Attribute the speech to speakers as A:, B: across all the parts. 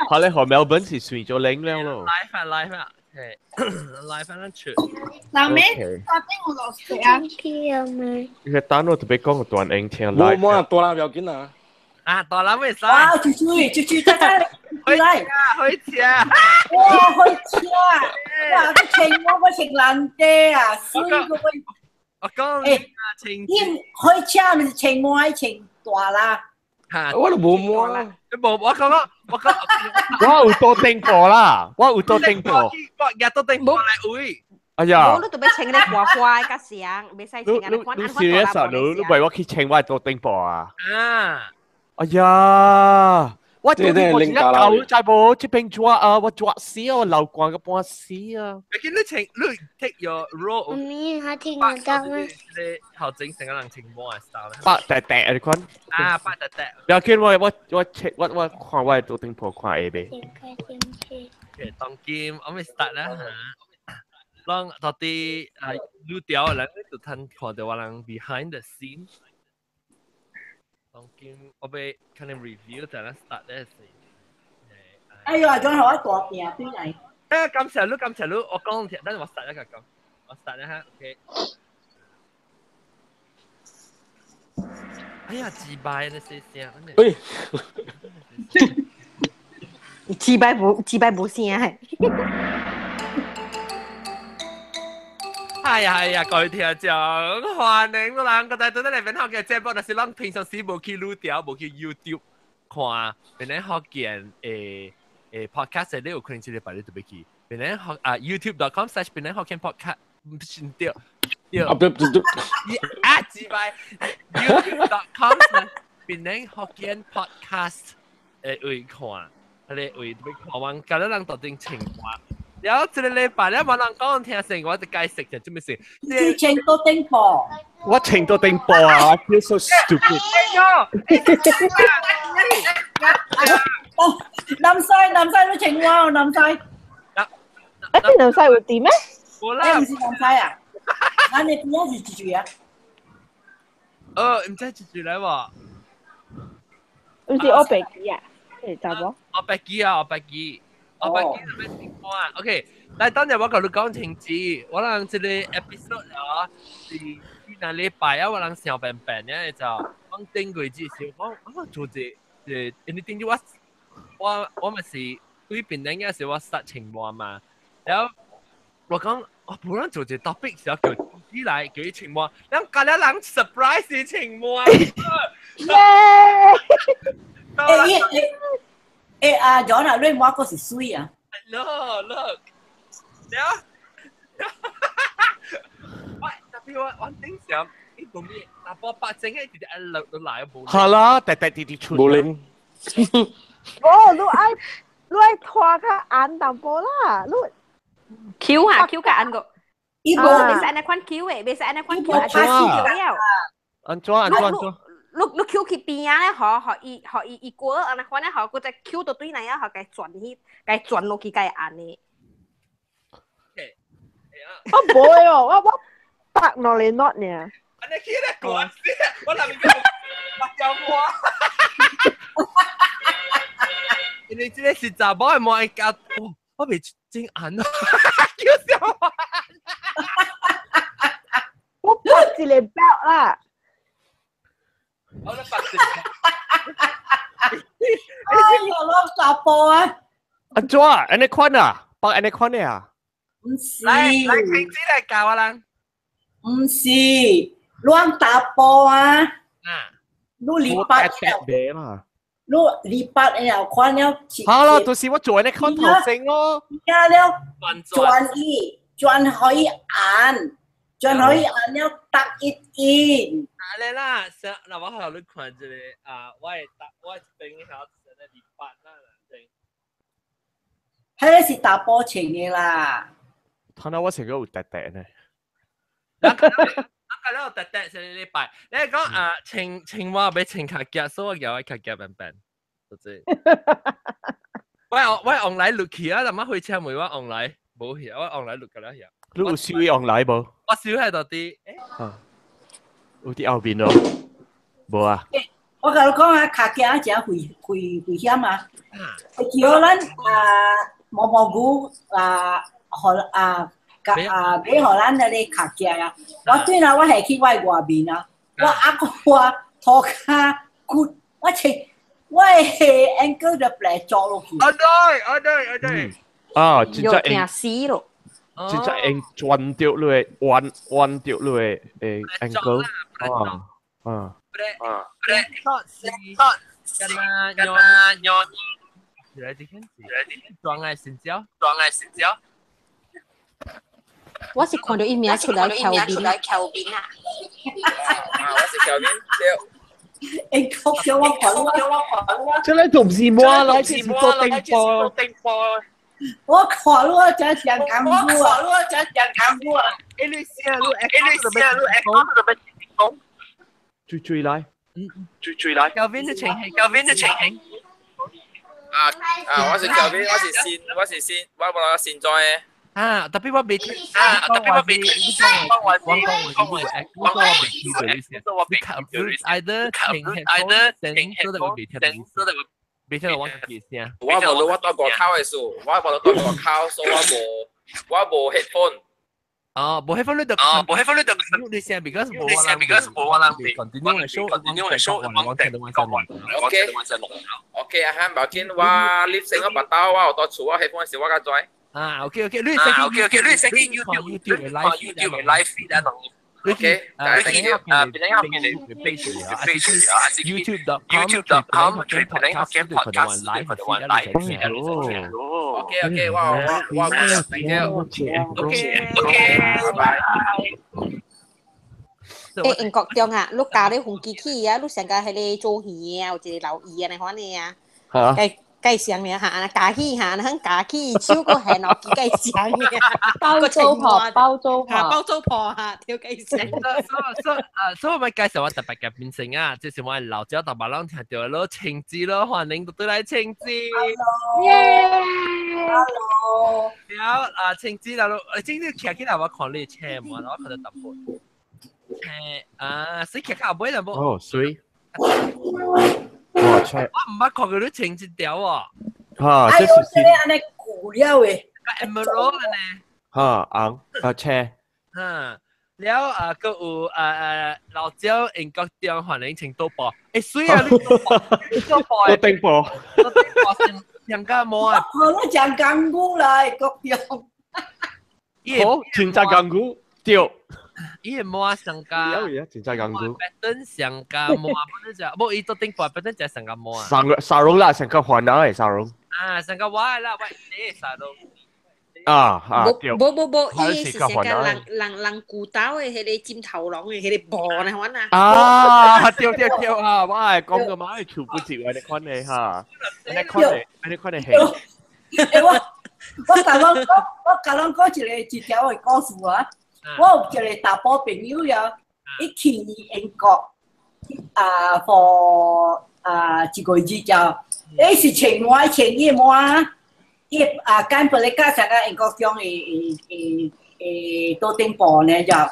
A: 好咧，學 Melbourne 是算咗零了咯。
B: live 啊 live 啊，係 live 翻出。
C: 嗱咩？沙丁我落食啊！
A: 你個單我特別講個段英聽
D: 冇冇啊，大啦不要緊啊。
B: 啊，大啦咩事？
E: 哇，豬豬豬豬，真真嚟！
B: 開車，
E: 哇，開車！哇，個情我個情難爹啊，水個喂！
B: 我講
E: 誒，
B: 情
E: 你開車咪是情我愛情大啦。
D: 我都冇摸啦。
B: 冇，我講我講，
A: 我有多頂過啦，我有多頂過。
B: 我日都頂過嚟會。
A: 哎呀！
F: 我都特別穿咧花花嘅相，袂使穿
A: 你你serious 啊？你你為我去穿我多頂過啊？
B: 啊！
A: 哎呀！我對對，我一舊就無這邊抓啊，我抓死啊，我流汗個半死啊！
B: 你見你穿，你 take your role。
G: 你還聽得到嗎？
B: 你頭整成個人穿毛嘅 style。
A: 白大大你看。
B: 啊，白大大。
A: 不要緊，我我我切我我看我多頂破看會袂？
B: OK，當今我咪 start 啦嚇。攏到底啊，愈調的人就通看到我人 behind the scene。當今我欲可能 review 就咱 start 咧時。
E: 哎呀，仲係我大病對嚟。
B: 誒，感謝你，感謝你，我講聽，等陣我 start 一個講，我 start 一下，OK。哎呀，自敗你細聲。
D: 喂，
F: 自敗無自敗無聲係。
B: 係啊係啊，各位聽眾，歡迎咱個在對來邊學嘅節目，但是咱平常時無去擼掉，無去 YouTube 看，邊咧學見誒誒 podcast，你有可能這禮拜你特別去，邊咧學啊 youtube.com/ 邊咧學見 podcast，唔是對，對，
D: 啊對對對，
B: 啊自敗 youtube.com 邊咧學見 podcast 誒會看，佢哋會特別看完，教得人特定情況。然後這個禮拜咧，冇人講聽成，我就解釋就做咩事？
E: 你穿到頂波，
A: 我穿到頂波啊！I feel so stupid。
E: 南西南西都穿我南西。
C: 誒，南西會點咩？
B: 冇啦，
E: 唔是南西啊？啊，你邊是住住啊？
B: 哦，唔知住住嚟喎。
C: 唔是我白記啊？誒，查某？
B: 我白記啊，我白記。我白記係咩情況啊？OK，但係當日我同你講清楚，我人這個 episode 啊是那禮拜啊，我人小病病咧就講頂過之時，我我做這誒，你頂住我我我咪是對邊頂嘅時我實情況嘛，然後我講我本來做這 topic 時候叫起來叫伊情況，人隔了人 surprise 的情況。
C: 耶！
E: 誒誒阿 John 啊，你摸過是水啊
B: ？No, look，了，喂，特別我我頂上，伊無咩，查甫八正嘅直接一落落來無。
A: 好啦，直直直直出。
D: 無靈。
C: 無，你愛你愛拖較按淡薄啦，你。
F: Q 下 Q 較按個。伊無袂使按呢款 Q 的，袂使按呢款 Q，按怎了？
A: 按怎按怎按怎？
F: 你你 Q 去邊仔咧，予予伊予伊伊過，按呢款咧，予閣再 Q 到對來啊，予共轉去，共轉落去，共按的。
C: 我無哦，我我白落嚟 not 呢。
B: 按呢去咧過死，我諗住我叫我。因為這個是查某的摸會夾，我未真按啊，叫啥我？
C: 我拔一個 belt 啦。
B: 我咧拔一個。
E: 哎呀，攞查甫啊！
A: 按怎？按呢款啊？拔按呢款的啊？
E: 唔是。
B: 來來，停止來教我人。
E: 唔是，亂打波啊！
B: 啊！
E: 你禮拜
A: 啦。
E: 你禮拜了看了。
A: 好啦，到時我做呢款頭先咯。
E: 而家了，轉伊轉可以按，轉可以按了，搭一印。
B: 啊嚟啦，上嗱我學你看一個啊，我會搭我這邊曉成個禮拜啦，對。
E: 彼個是查埔穿的啦。
A: 睇到我成個有滴滴呢。
B: 我覺得有滴滴成個禮拜，你講啊，穿穿我欲穿較夾，所以我叫我較夾平平，就這。我我往來錄去啊，但係火車門我往來無去，我往來錄個了去。
A: 你有收伊往來無？
B: 我收喺度啲，
A: 啊，有佇後面咯，無啊？
E: 我甲你講啊，跤行真危危危險啊！叫咱啊毛毛菇啊，予啊啊買予咱那個跤行啊。我對啦，我下去我的外面啊，我阿哥我塗跤骨，我穿我的 ankle 就白做落去。
B: 啊對，啊對，啊對。
A: 啊，真正
F: 驚死咯！
A: 真正用轉掉你的彎彎掉你的誒 ankle 啊啊。
B: 啊，是，跟啊，跟啊，來這件事，裝愛成交，裝愛成交。
F: 我是看到伊名出來橋邊啊！
G: 啊，我是橋邊對。
E: 欸，叫我看，叫我看，
A: 這個都唔是我來，這是做定波。
E: 我看我真上功夫啊！我真上功夫啊！
B: 欸，你聲，你欸，你聲，你欸，講到咩講？
A: 追追來，
B: 追追來。橋邊的情形，橋邊的情形。
G: 啊啊！我是橋邊，我是先，我是先，我無來現在的。
B: 啊，特別我未聽，啊，特別我未聽，我講我我講我未聽過你先，你 either 聽 either 聽，所以我未聽，所以我未聽到我自己聲。
G: 我無論我蹛外口的事，我無論蹛外口，所以我無 headphone。
B: 哦，無 headphone 你就哦，無 headphone 你就你聲，because 無我人，because 無我人，continue 嚟 show，continue 嚟 show，我聽到我聲。
G: OK OK 啊，哈，無緊，我你成個白刀，我有蹛厝，我 headphone 時我較知。
B: 啊，OK OK，你識 OK OK，你識 YouTube YouTube 嘅 live YouTube 嘅 live feed 啊
G: ，OK，
B: 啊，啊，別人後邊你 page 啊，YouTube.com YouTube.com podcast live feed
G: 哦，OK OK，我我我 thank you，OK OK，拜拜。
F: 欸，英國中啊，你教你紅機器啊，你上個迄個做魚啊，有一個老魚啊，你看你啊，
A: 嚇。
F: 計上呢嚇，加起嚇，肯加起手個係攞幾計上呢？
C: 包租婆，包租婆，
F: 包租婆嚇，條計上。
B: 所所啊，所以我咪介紹我特別嘅變成啊，就是我老椒大白攏聽到咯，晴子咯，歡迎到對來晴子。
C: 耶
E: ！Hello。
B: 了啊，晴子啦，晴子騎起來我看你車嘛，我看到特別。車啊，死騎較後尾啦無。
A: 哦，水。哇！車，
B: 我毋捌看過你穿這條哦。
A: 嚇，這是
E: 這個按呢舊了的
B: ，emerald 呢？
A: 嚇，紅啊車。
B: 嗯，了啊，閣有啊啊老椒英國中歡迎穿賭博，欸水啊！你賭博，你賭博，
A: 賭頂博，
B: 賭頂博上加摸啊！
E: 我攏講港股啦，國中。
A: 好，真正港股對。
B: 伊個摸上加，
A: 真正港股。
B: 白燈上加摸，不是只，無伊都頂白白燈只上加摸啊。
A: 沙沙龍啦，上加華南的沙龍。
B: 啊，上加我的啦，我這沙龍。
A: 啊啊，對。
F: 無無無，伊是上加人人人古刀的彼個金頭龍的彼個布呢款啊。
A: 啊，對對對啊，我係講個嘛，全部接我哋款的哈，你款的，你款的係。
E: 我我甲攏講，我甲攏講一個一條的故事啊。我有一個查埔朋友呀，伊去英國啊，for 啊一個月之後，伊是穿滿穿伊滿，伊啊揀布咧加上個英國中的的的桌頂布呢就，了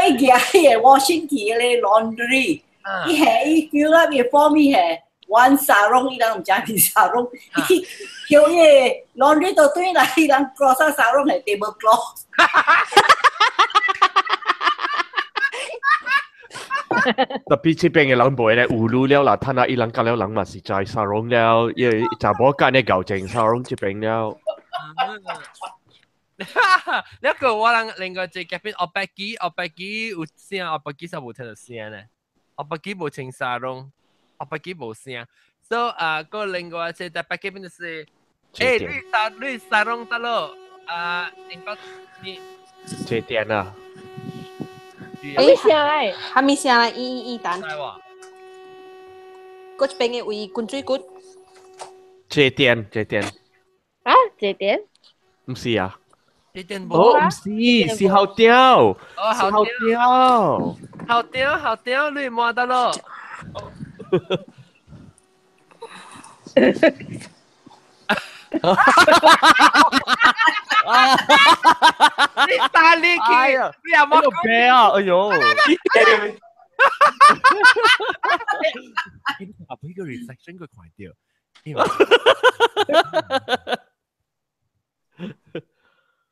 E: 伊舉彼個 washing 機个 laundry，伊下伊叫啊伊 form 伊下玩沙龍，伊人毋知是沙龍，伊叫伊個 laundry 都對來，伊人 cross 沙龍係 tablecloth。
A: 特別這邊嘅人袂咧，有路了啦，趁啊伊人甲了人嘛是在沙龍了，因為查某間咧搞正沙龍這邊了。
B: 那個我人另外一個邊阿伯機，阿伯機有聲，阿伯機實無聽到聲咧，阿伯機無穿沙龍，阿伯機無聲。所以啊，個另外一個特別邊就是，欸，你沙你沙龍得咯，啊，應該你。
A: 這點啊。
F: 欸，聲來，還沒聲來，伊伊等。嗰邊的位滾水骨。
A: 這點這點。
C: 啊，這點？
A: 唔是啊。
B: 這點
A: 哦，唔是，是後雕。
B: 哦，
A: 後雕。
B: 後雕後雕，你摸得咯。你打力氣，你又冇
A: 咩啊？哎呦！
B: 阿妹個 reflection 佢看到。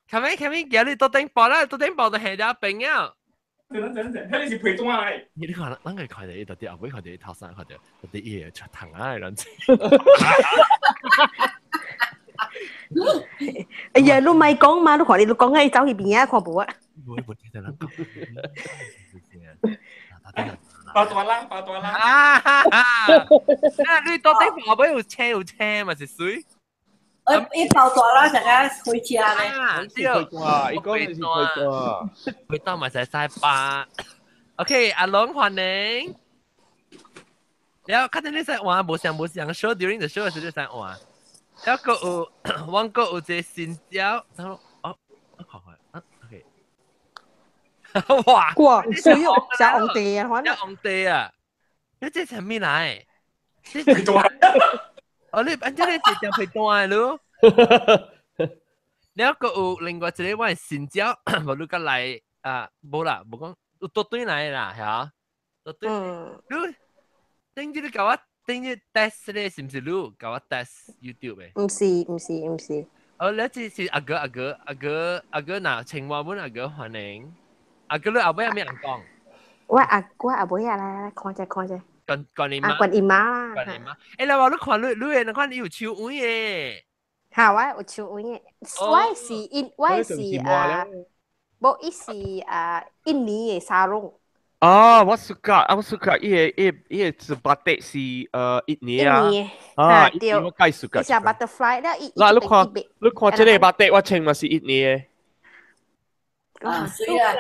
B: 前面前面，今日到頂部啦，到頂部就係咗朋友。
D: 等等等，睇你是陪單嚟。
B: 你看，咱個看到伊到底後尾看到伊頭先看到，到底伊會出糖啊，人。
F: 哎呀，你咪講嘛，你看你你講伊走去邊啊，看無啊？
B: 無無聽到人講。
D: 包大啦，包大啦。
B: 啊哈哈！啊，你到底後尾有車有車嘛是水？
E: 伊包大啦，大家開車咧。
B: 啊，
A: 對，伊講是開大，
B: 開大嘛是使包。OK，阿龍歡迎。然後看見你在玩，無想無想 show during the show 時你在玩。然後閣有，我閣有一個新招，哦，我看看，啊，OK。哇！
F: 哇，水哦，像紅地啊，反
B: 正紅地啊！你這啥物來？
D: 皮單。
B: 哦，你反正你是條皮單咯。然後閣有另外一個我新招，無你閣來啊？無啦，無講有倒轉來啦，嚇？倒轉。你頂住你共我頂住 test 咧，是毋是你共我 test YouTube 的？
F: 毋是，毋是，毋是。
B: 哦，你這是阿哥阿哥阿哥阿哥，若青蛙阮阿哥歡迎。阿哥你後尾有咩人講？
F: 我阿我阿妹啊，來來看者看者。
B: 關關你媽。
F: 關伊媽啦。
B: 關你媽。欸，你話你看你你的，你看你有手腕的。
F: 嚇，我有手腕的。我是印，我是啊，無伊是啊印尼的沙龍。
A: 啊，我 suka，我 suka，伊個伊伊個是巴蒂是印尼啊，啊，
F: 對，
A: 我介 suka。
F: 伊是 butterfly 了，伊
A: 嗱，你看，你看這個巴蒂，我穿嘛是印尼的。
E: 啊，水啊！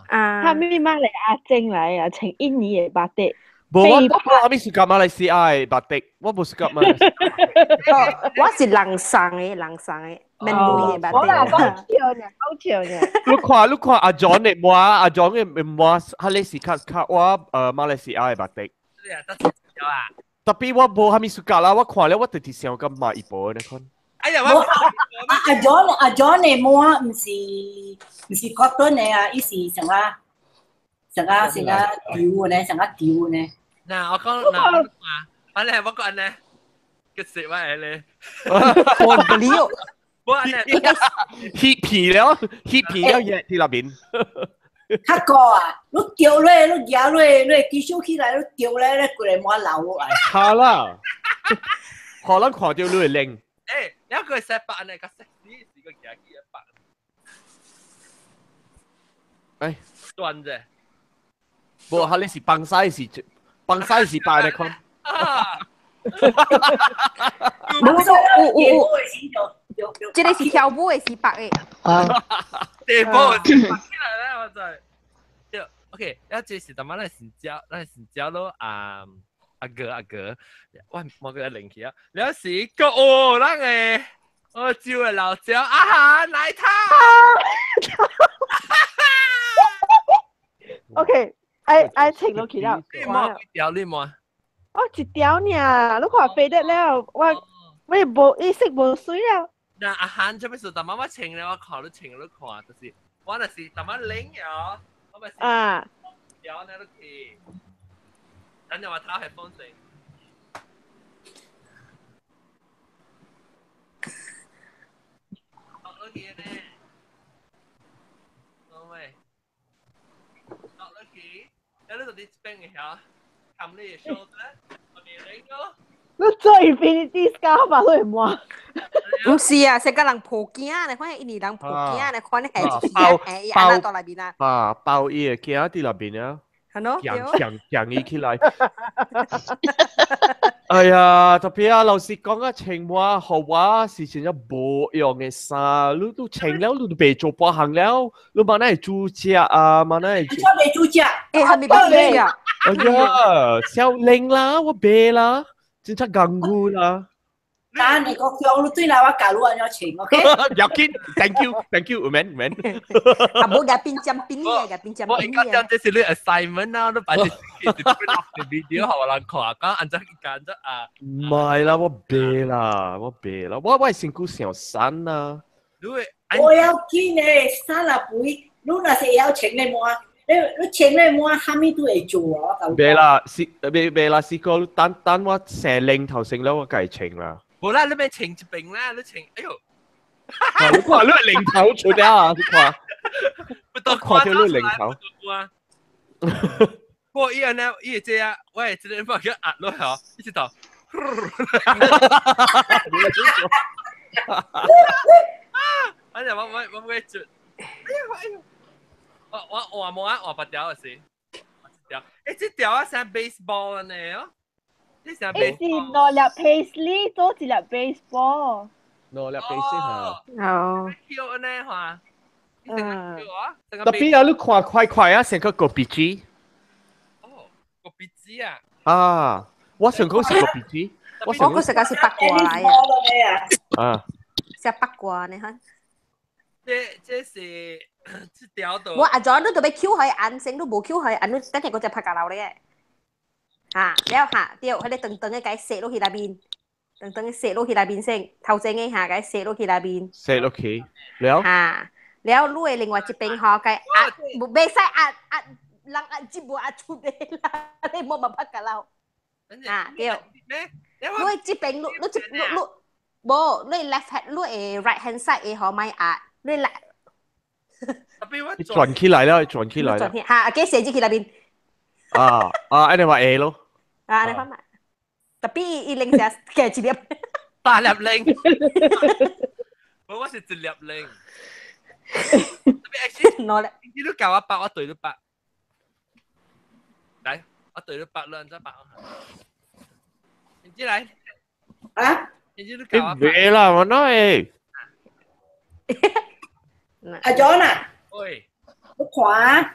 F: 啊，
C: 他咪馬來亞精來啊，穿印尼的巴蒂。
A: 無，我我咪是甲馬來西亞的巴蒂，我無是甲馬來西
F: 亞。我是人送的，人送的，免買的巴蒂。
C: 我啦，講笑呢，講笑呢。
A: 你看，你看阿 John 的帽，阿 John 的帽，佢咧是較較我馬來西亞的巴蒂。
B: 對啊，得啊。
A: 特別我無蝦米 suka 啦，我看了我直直想講買一部呢款。
B: 哎呀，我
E: 阿 John 阿 John 的帽毋是毋是 cotton 的啊，伊是啥啊？啥啊啥啊條呢？啥啊條呢？
B: 嗱，我講嗱，我咧我講咧，佢食乜嘢咧？
F: 我唔了，
B: 我咧
A: 翕皮了，翕皮了嘢喺那邊。
E: 較高啊！你掉落，你舉落，你舉手起來，你掉咧，你規个滿流落來。
A: 好啦，可能看到你會靚。
B: 欸，你個食白呢？個食屎是個舉起一白。
A: 哎，
B: 斷啫。
A: 無，佢你是幫晒是。幫晒是白的看。
F: 無有有有，這個是跳舞的是白的。
B: 地步白起來啦，我真。對，OK，一這是他媽咱是教，咱是教咯啊阿哥阿哥，我冇個靈氣啊，你是個哦，咱個我招的老招啊哈奶糖。
C: OK。愛愛穿落去了。
B: 你摸幾條？你摸？
C: 哦，一條爾，你看飛得了，我我無伊色無水了。
B: 嗱，阿漢做咩事？大媽我穿咧，我看你穿你看，就是我若是大媽冷了，我咪是
C: 啊，
B: 條呢落去。等陣我睇下風水。落落去呢？講咩？落落去。你就啲邊嘅嚇，冚你嘅手咧，我哋拎咯。
C: 你做 Infinity Scar 嘛？你會摸？
F: 毋是啊，是甲人抱囝咧，反正印尼人抱囝咧，看你係係係安那到內面啊。
A: 啊，包伊個囝佇內面啊。
F: 係咯，
A: 強強強伊起來。哎呀，特別啊，老實講啊，穿我予我是真正無用的衫，你都穿了，你都袂做半項了，你嘛哪會煮食啊？嘛哪會？
E: 你做袂煮食？
F: 欸，還沒煮食。
A: 哎呀，少靚啦，我袂啦，真正艱苦啦。
E: 但你個強，你對來我教你按怎穿，OK？
A: 要緊，Thank you，Thank you，唔免唔免。
F: 啊，無夾邊針邊嘅，夾邊針邊嘅。
B: 我應該將這是你 assignment 啦，你擺啲 print off 嘅 video 予人看，講按怎按怎啊？
A: 唔係啦，我袂啦，我袂啦，我我身軀上瘦啦。
B: 你會？
E: 我要緊的，瘦啦肥，你若是會曉穿的無？你穿咧滿蝦米都會做啊！我
A: 未啦，是未未啦，試過等等我成領頭成了，我計穿啦。
B: 無啦，你咪穿一邊啦，你穿，哎呦！
A: 你看你係領頭出了啊！你看，
B: 不到
A: 看到你領頭。
B: 我伊安尼，伊這啊，我會這個把佢壓落去，一直到。哎呀，我會做。哎呦哎呦！我換毛啊，換白條就是。條，欸，這條啊像 baseball 呢哦。這像
C: baseball。是兩粒 paisley 做一粒 baseball。
A: 兩粒 paisley 嚇。
F: 哦。
B: 跳呢嚇。嗯。
A: 特別啊，你看快快啊，成個個鼻子。
B: 哦，個鼻子啊。
A: 啊，我想講是個鼻子。
F: 我個食個是八卦來啊。
A: 啊。
F: 食八卦呢哈。
B: 這是這條度。
F: 我阿 John 都特別 Q 佢眼睛都無 Q 佢，眼都等下嗰隻拍架樓咧。嚇，了嚇，對，佢哋長長嘅解射落去內邊，長長嘅射落去內邊先，頭前嘅下解射落去內邊。
A: 射落去，了。
F: 嚇，了，你嘅另外一邊嗬，解壓，袂使壓壓，人壓接無壓出嚟啦，你冇辦法架樓。啊，對。你這邊，你你這你你，無，你 left hand，你嘅 right hand side 嘅嗬，咪壓。你來，
A: 轉起來了，轉起來了。
F: 嚇，給射進去那邊。
A: 啊啊，你話 A 咯。
F: 啊，你看嘛，特別伊零下加一粒，
B: 八粒零。我是一粒零。特別
F: 兩粒。
B: 你都教我八，我對你八。來，我對你八兩隻八。你進來。
E: 啊？
B: 你都教我八。
A: 別啦，我那會。
E: 阿 John 啊，
B: 喂，
E: 你看啊，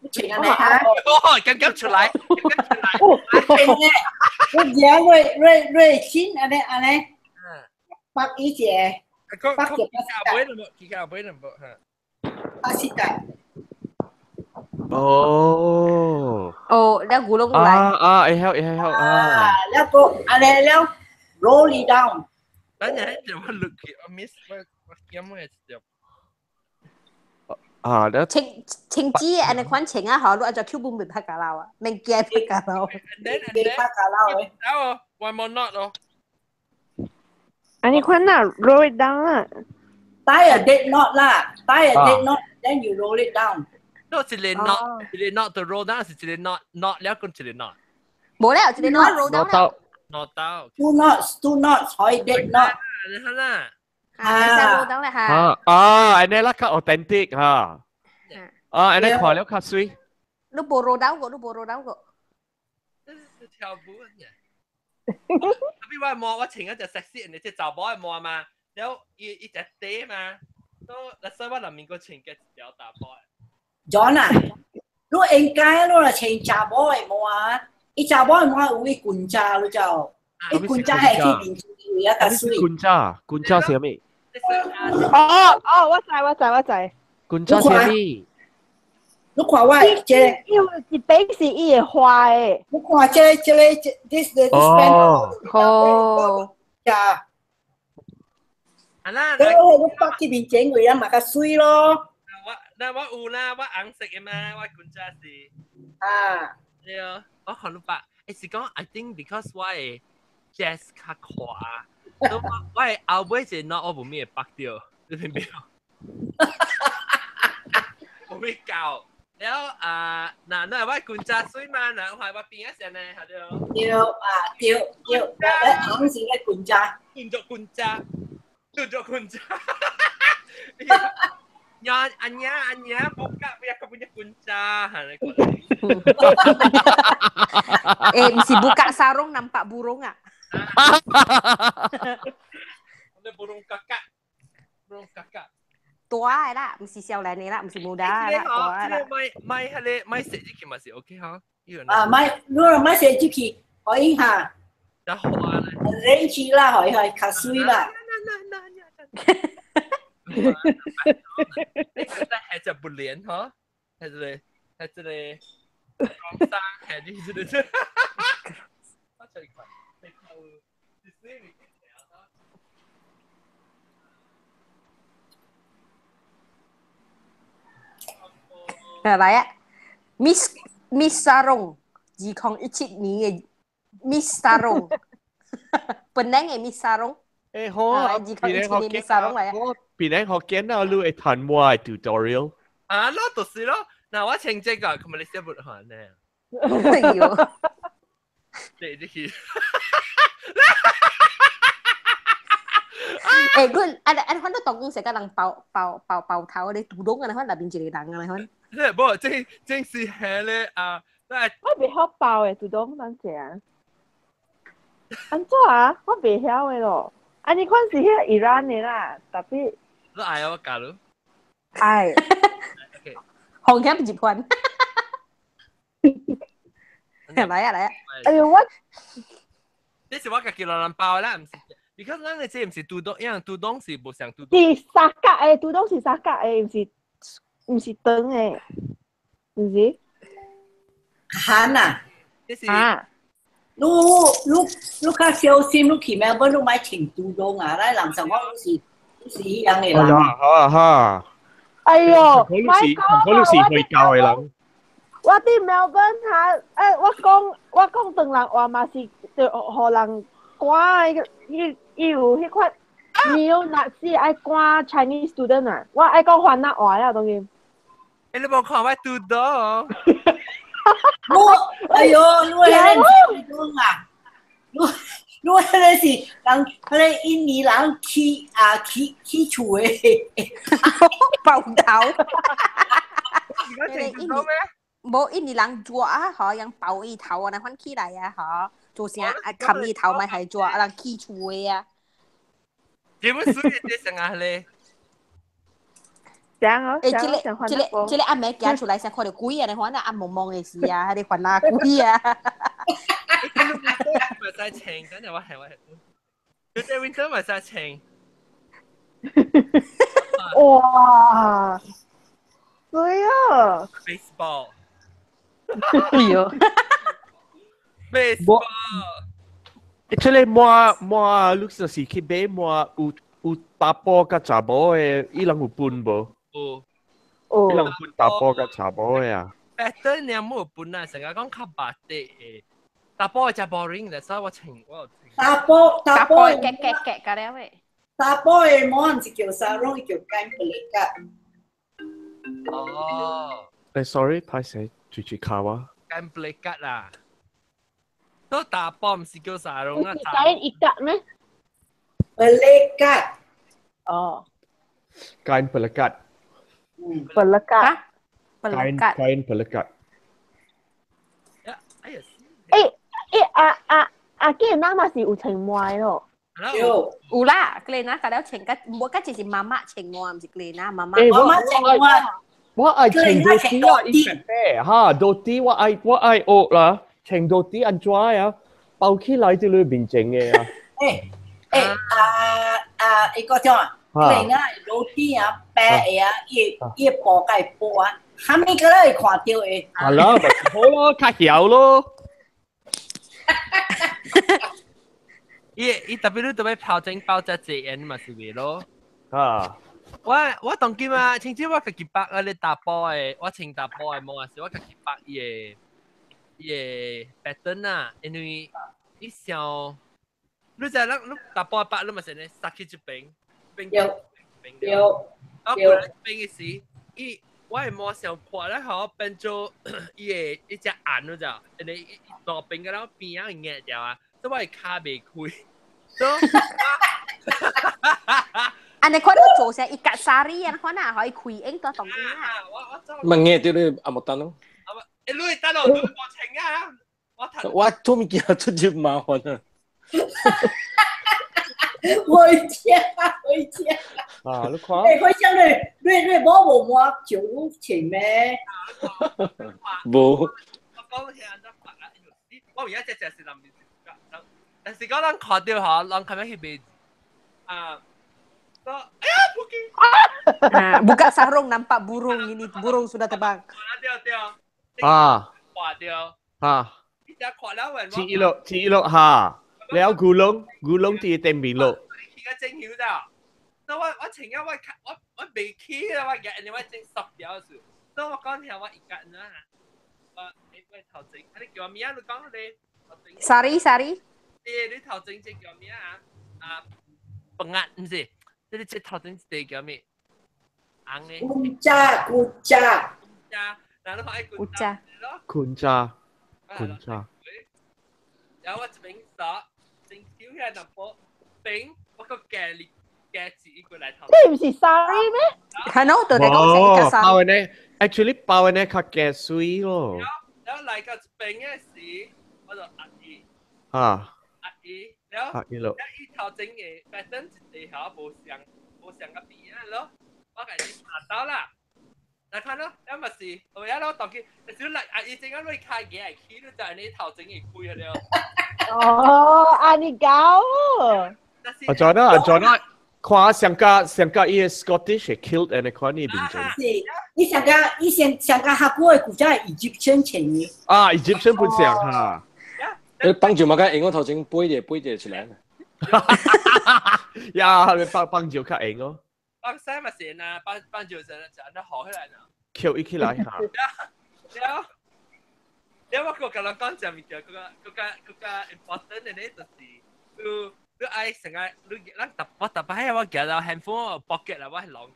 E: 你穿安尼哈，
B: 哦，剛剛出來，剛剛出來，
E: 我而瑞瑞瑞新安尼安尼，北一隻，北一
B: 隻，尾兩部，幾個尾兩部嚇，
E: 啊是的，
A: 哦，
F: 哦，你咕嚕來，
A: 啊啊，會曉會曉啊，
E: 了個安尼了，roll it down。
B: 等陣就我錄起，我 miss 我我點咩就
A: 啊，你
F: 穿穿紙按呢款穿啊，吼，你按照 Q 本袂拍架樓啊，免驚拍架樓。
E: 袂拍架樓的。
B: 然後 one more knot 咯。
C: 啊，你看呐，roll it down 啦。
E: Tie a dead knot 啦，tie a dead knot, then you roll it down。
B: 都一個 knot，一個 knot 就 roll down 是一個 knot knot 了，跟一個 knot。
F: 無了，一個 knot roll down 了。
B: knot down。
E: Two knots, two knots 可以 dead knot。
B: 你睇啦。
F: 啊，roll down 咧嚇。
A: 啊啊，按呢啦較 authentic 嚇。啊，按呢看了較水。
F: 你無 roll down 過，你無 roll down 過。
B: 跳舞嘅。特別我摸我穿一隻 sexy 人哋隻查某的摸嘛，然後伊伊隻短嘛，都那所以我內面個穿嘅一條大波。
E: John 啊，你應該你若穿查某的摸啊，伊查某的摸有伊裙罩，你知無？伊裙罩係去面前位啊，較水。
A: 裙罩，裙罩是啥物？
C: 哦哦，我知我知我知。
A: 裙罩是啥物？
E: 你看我這個，
C: 因為一邊是伊會花的。
E: 你看這個這個這 this this
A: 哦，
F: 哦，
E: 呀，
B: 啊啦，
E: 你你北去面前位啊嘛較水咯。
B: 我那我有啦，我紅色的嘛，我裙罩是。
E: 啊。
B: 對啊，我看你白，欸是講 I think because 我的 dress 較寬，我我的後尾一個 knot 我無咩會拔掉，你明白？無咩夠。了啊，嗱，那我裙罩水嘛，嗱，我我邊一聲呢，係對。
E: 對啊，對對，紅色的裙罩。
B: 穿著裙罩，穿著裙罩。Ya, Anya, Anya, buka punya kau punya kunca.
F: Eh, mesti buka sarung nampak burung ah.
B: Ada burung kakak. Burung kakak.
F: 大的啦，唔是少年的啦，唔是muda 啦，大啦。
B: 買買迄個買食入去嘛是 OK 哈。
E: 啊，買，如果買食入去，可以哈。
B: 然後啊，
E: 冷氣啦，可以可以較水啦。
B: 你覺得係隻不連嗬？係這個係這個江山係呢這個。我出嚟看，你看，你死。
F: 來啊，Miss Miss Sarong，2017年嘅 Miss Sarong，本來嘅 Miss Sarong。
A: 誒好啊，2017
F: 年 Miss Sarong 嚟啊。
A: 我邊個學見啊？你會談我嘅 tutorial？
B: 啊，咯，就是咯。嗱，我穿這個，佢咪你寫不還呢？
F: 哎呦！
B: 對，你去。
F: 誒，佢啊啊，反正當公成個人包包包包頭咧，杜東啊，反那邊一個人啊，反。
B: 無，這這是係咧啊！
C: 我袂曉包的，杜東咱食。按怎啊？我袂曉的咯。啊，你款是彼個伊蘭的啦，特別。
B: 你愛我教你？
C: 愛。
F: 紅險入款。來啊來啊！
C: 哎呦我，
B: 這是我家己老人包啦，毋是。Because 咱的這毋是杜東，因為杜東是無像杜東。
C: 是三角的，杜東是三角的，毋是長的，毋是？
E: 韓啊！
B: 這是
C: 啊！
E: 你較小心，你去墨爾本，你莫穿杜東啊！咱人上講你是彼樣的人。
A: 好啊哈！
C: 哎呦，
A: 佢是回教的人。
C: 我佇墨爾本哈，我講唐人話嘛是，就予人趕的，伊有彼款 neo-Nazi 愛趕 Chinese student 啊，我愛講番仔話了當然。
B: 欸，你無看我拄到？
E: 我哎呦，你彼個毋是杜東啊！你彼個是人，彼個印尼人起啊起起厝的
F: 爆頭。
B: 你講咩？
F: 無印尼人做啊，嗬，用爆伊頭啊，那款起來啊，嗬，做啥啊？冚伊頭咪係做啊，人起厝的啊。
B: 這本書嘅這成啊咧？
C: 怎啊？
F: 欸，這個暗暝行出來，先看著鬼啊！你看那暗濛濛的時啊，彼個煩惱鬼啊！
B: 咪使穿，等陣我係我係，你這 winter 咪使穿。
C: 哇！對啊
B: ！Baseball。
F: 哎呦
B: ！Baseball。
A: 這個抹抹，你就是去買抹有查埔佮查某的，伊人有分無？
B: 有。
A: 伊人分查埔佮查某的啊。
B: 白燈你冇分啊，成日講較白的，查埔的真 boring 的，所以我穿我。
E: 查埔查埔
F: 夾夾夾夾了喂。
E: 查埔的毛毋是叫 sarong，叫 kain pelikat。
B: 哦。
A: 欸，sorry，歹勢，住住卡我。
B: kain pelikat 啦。都查埔毋是叫 sarong 啊。
C: 是 kain ikat 咩
E: ？pelikat。
C: 哦。
A: kain pelikat。
C: pelikat。
A: kain pelikat。
C: 欸欸啊啊啊！既然咱嘛是有穿毛咯。
E: 有
F: 有啦，格雷娜甲了穿甲，無甲就是媽媽穿毛，毋是格雷娜媽媽。
E: 媽媽穿毛。
A: 我愛穿多啲啊，伊白白哈，多啲我愛學啦，穿多啲按怎啊，包起來就你面前的啊。
E: 欸欸啊啊！伊個叫啊，格雷娜多啲啊，白的啊，伊布甲伊布啊，啥物個咧會看著的。
A: 係啦，咪好咯，較曉咯。
B: 伊特別你特別拋整包只隻眼嘛是袂咯？
A: 啊！
B: 我當今啊，甚至我家己包啊，你打波的，我穿打波的毛啊，是我家己包伊個 pattern 啊，因為伊像你知咱你打波包你嘛是呢，塞去這邊，邊邊
E: 對，
B: 啊，過來邊的時，伊我的毛上闊咧，吼變做伊個一隻眼你知，因為伊大邊個了邊仔硬掉啊，所以我的跤袂開。
F: 啊！你看你做啥？伊夾沙哩啊！看哪可以開應多動啊！
H: 咪硬對你阿莫等咯。
B: 欸，你等落，你無穿啊！
H: 我做物件出入麻煩啊！
E: 回家，回家。
A: 啊，你看。
E: 欸，回家你無抹酒穿咩？
H: 無。
B: 我講起安怎白啊？我而家只只是南面，但是講咱看著吼，人較欲去買啊。哎呀,
F: ah, buka sarung nampak burung ini, burung sudah terbang.
A: 啊。啊。切一落下，了古龍古龍佇頂面落。
B: 起個正曉咋？那我我前日我我未起啦，我日你我正濕掉時，所以我講聽我一間啊，我你喂頭前，你叫我咩啊？你講你頭前。
F: Sorry sorry。
B: 你頭前這叫咩啊？啊，崩壓唔是，你這頭前這叫咩？紅的。
E: 古扎古扎。
B: 扎，然後你
F: 古扎。
A: 困扎，困扎。
B: 然後我一邊索，正巧起來淡薄，邊我個夾哩夾子過來頭。
C: 這唔是 sari 咩？
F: 係咯，對你講成個
A: 包呢，actually 包呢較夾水咯。
B: 然後來到一邊嘅時，我就壓伊。
A: 啊。
B: 壓伊，然後
A: 壓伊咯。
B: 伊頭前嘅 pattern 一地下無相無相個邊啊咯，我共你查到啦。來看咯，了嘛是，我一路當佢，少嚟阿伊正啱你開嘅係起，就係你頭前嘅開了。
C: 哦，按呢搞。
A: 阿 John 啊，阿 John 啊，看上加上加伊個 Scottish kilt 安尼看呢邊種。
E: 是，你上加以前上加客古的古早 Egyptian 穿嘅。
A: 啊，Egyptian 本上哈。
H: 你幫住嘛？個用我頭前背者背者出來。
A: 呀，你幫幫住較用哦。
B: 幫西嘛是啊，幫幫住就就按得好起來呢。
A: 翹一起來哈。
B: 了，了我個共人講一物件，嗰個嗰個嗰個 important 的咧，就是你你愛成個你咱特我特擺我夾到 handphone pocket 啦，我係攏住。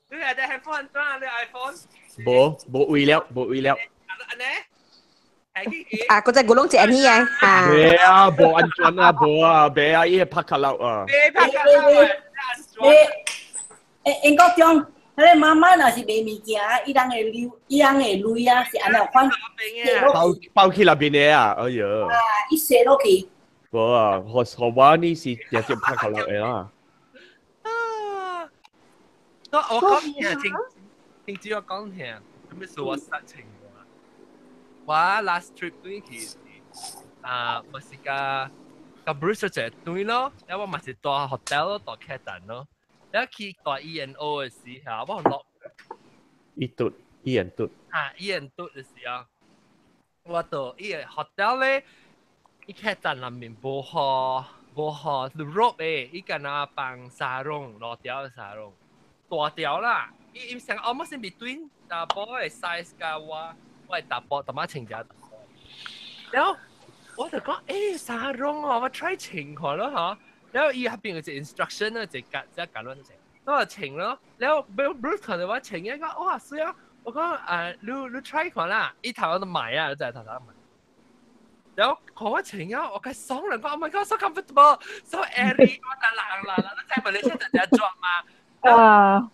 B: 你係隻 handphone 怎啊？你 iPhone？
A: 無無為了，無為了。
B: 按呢？
F: 啊，嗰隻古龍隻呢啊？
A: 袂啊，無安全啊，無啊，袂啊，伊會拍卡落啊。
B: 袂拍卡落啊！
E: 你誒，英國中，彼个媽媽若是賣物件，伊人會留，伊人會鐳啊，是按怎款？
A: 包包去那邊的啊，哎喲！
E: 啊，伊踅落去。
A: 無啊，予予我呢是直接拍卡落的啦。
B: 我我講聽，聽聽住我講聽，咁咩數我實情我 last trip 對去是啊，我是甲甲 Bruce 一對咯，然後我嘛是住 hotel 咯，住客棧咯。然後去大 E N O 嘅時候，我落
A: 伊嘟伊人嘟
B: 啊，伊人嘟嘅時候，我到伊個 hotel 咧，伊客棧內面無予無予 robe 的，伊敢若放 sarung 攞條 sarung，大條啦，伊伊成 almost in between 查埔的 size 佮我我的查埔淡仔穿隻，然後我就講欸 sarung 哦，我 try 穿看咯嗬。然後伊下邊有一個 instruction 咧，就教只教阮穿，我就穿咯。然後 Bruce 看到我穿，伊講哇水啊！我講啊，你你 try 看啦，伊頭先都買啊，就係頭先買。然後看我穿啊，我較爽啦，講 Oh my God，so comfortable，so airy，我就冷啦，你知唔知你現在在裝嘛？
C: 啊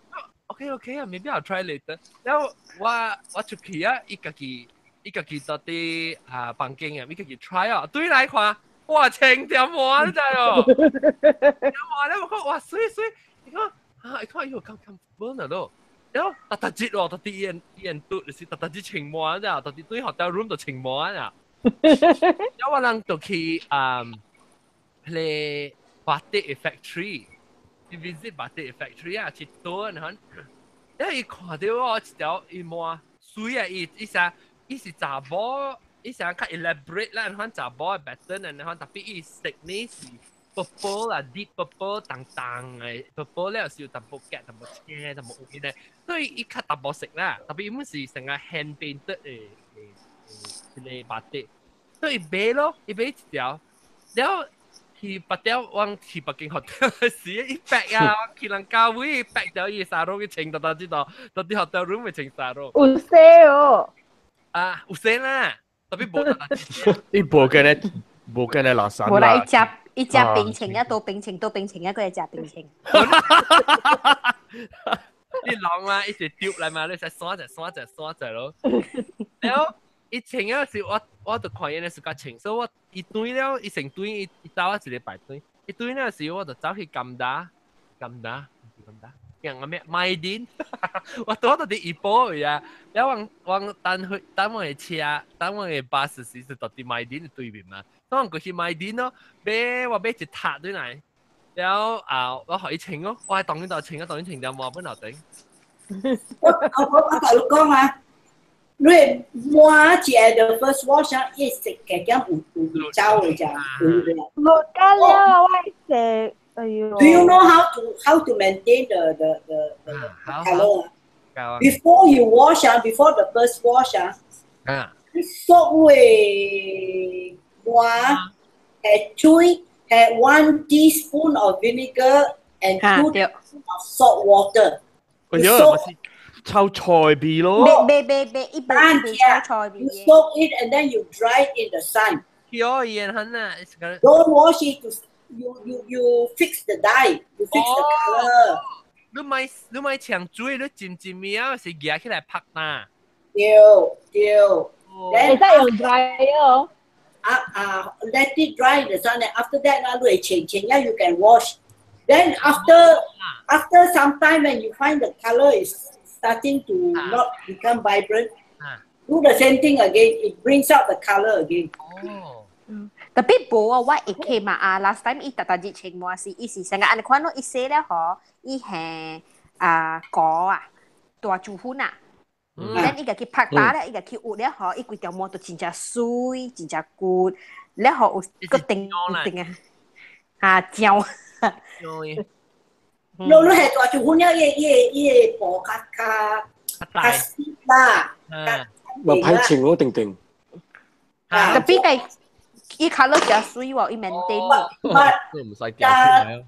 B: ，OK OK 啊，maybe I'll try later。然後我我出去啊，伊家己伊家己到佇啊房間啊，伊家己 try 啊，對來看。哇，穿點我你知哦？哇，咧我講哇，水水，你講啊，你看伊有咁 comfortable 呢咯。然後特特節喎，特啲伊人伊人嘟就是特特節穿滿咋，特啲對 hotel room 就穿滿啊。然後我人就去啊，彼個 batik factory，去 visit batik factory 啊，去倒然後，然後伊看到我一條伊摸水啊，伊伊啥伊是查某。伊想較 elaborate 啦，款查某的 pattern 啊，款特別伊色呢是 purple 啦，deep purple 淡淡的 purple 咧，有時有淡薄夾、淡薄青、淡薄有咧，所以伊較淡薄色啦，特別伊本是成個 hand painted 的的一個 batik，所以伊買咯，伊買一條，了後去別條往去北京 hotel 時，伊 pack 啊，去人家位 pack 掉伊 sarung 去穿到到這度，到啲 hotel room 咪穿 sarung。
C: 有洗哦。
B: 啊，有洗啦。特別無
A: 你無跟咧，無跟咧垃圾
F: 無啦，一食一食冰清，一到冰清到冰清，一個會食冰清。
B: 你浪嘛，一直丟來嘛，你使刷者刷者刷者咯。然後一穿嗰時，我我就看伊咧是較穿，所以我一對了，伊成對伊伊走我一禮拜對，一對了時我就走去金達，金達，金達。人個咩麥電，我倒到佇怡保位啊，了我我等去等我的車，等我的巴士時是到佇麥電的對面嘛，當我過去麥電咯，買我買一塔對來，了啊我予伊穿咯，我係當然就穿啊，當然穿掉冇本頭頂。
E: 我我我共你講啊，你抹一個 first wash 啊，伊色加減有有走的咋，有的。
C: 落加了我食。哎呦
E: Do you know how to maintain the color? Before you wash 啊，before the first wash 啊，你 soak 嘅話係水係 1 teaspoon of vinegar and 2 teaspoon of salt water。
A: 哎呀，咪是臭菜味咯。
F: 袂袂袂，伊袂袂臭菜味。
E: You soak it and then you dry it in the sun.
B: 表演很啊
E: Don't wash it. You fix the dye. You fix the color.
B: 你咪長水，你浸浸面啊，是夾起來拍打。
E: 對對。
C: 會使用 dryer 哦。
E: 啊啊，let it dry in the sun. And after that, 啊，你會穿穿啊，you can wash. Then after some time when you find the color is starting to not become vibrant, do the same thing again. It brings out the color again.
B: 哦。
F: Tapi 無啊，我會記嘛啊，last time 伊特特熱情嘛是，伊是成個按呢款咯，伊洗了嗬，伊係啊果啊，大豬粉啊，咱伊個去拍打咧，伊個去學了嗬，伊規條毛都真正水，真正骨，了嗬有個定定啊，啊椒。
E: 你你係大豬粉了，伊伊伊薄較較較濕啦。
H: 咪歹穿咯，定定。
F: Tapi 個伊 colour 真水喎，伊 maintain
A: 都唔使掉出來咯。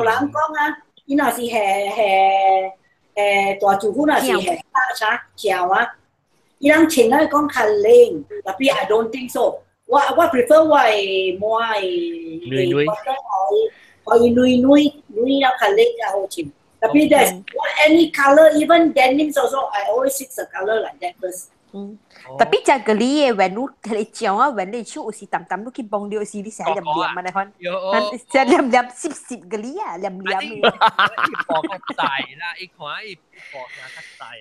E: 老人講啊，伊若是係係誒大豬粉，若是係大啥椒啊，伊人穿啊講較冷，tapi I don't think so。我 prefer 我的毛的
A: 軟軟，
E: 可以軟軟軟了較冷較好穿。Tapi there's any color, even denim also, I always fix the color like that first.
F: 嗯，tapi 食個你的，when 你佢醬啊，when 你手有時淡淡你去摸到時，你成黏黏啊，你看，成黏黏濕濕個你啊，黏黏
B: 嘅。伊薄較大啦，伊看伊薄較大。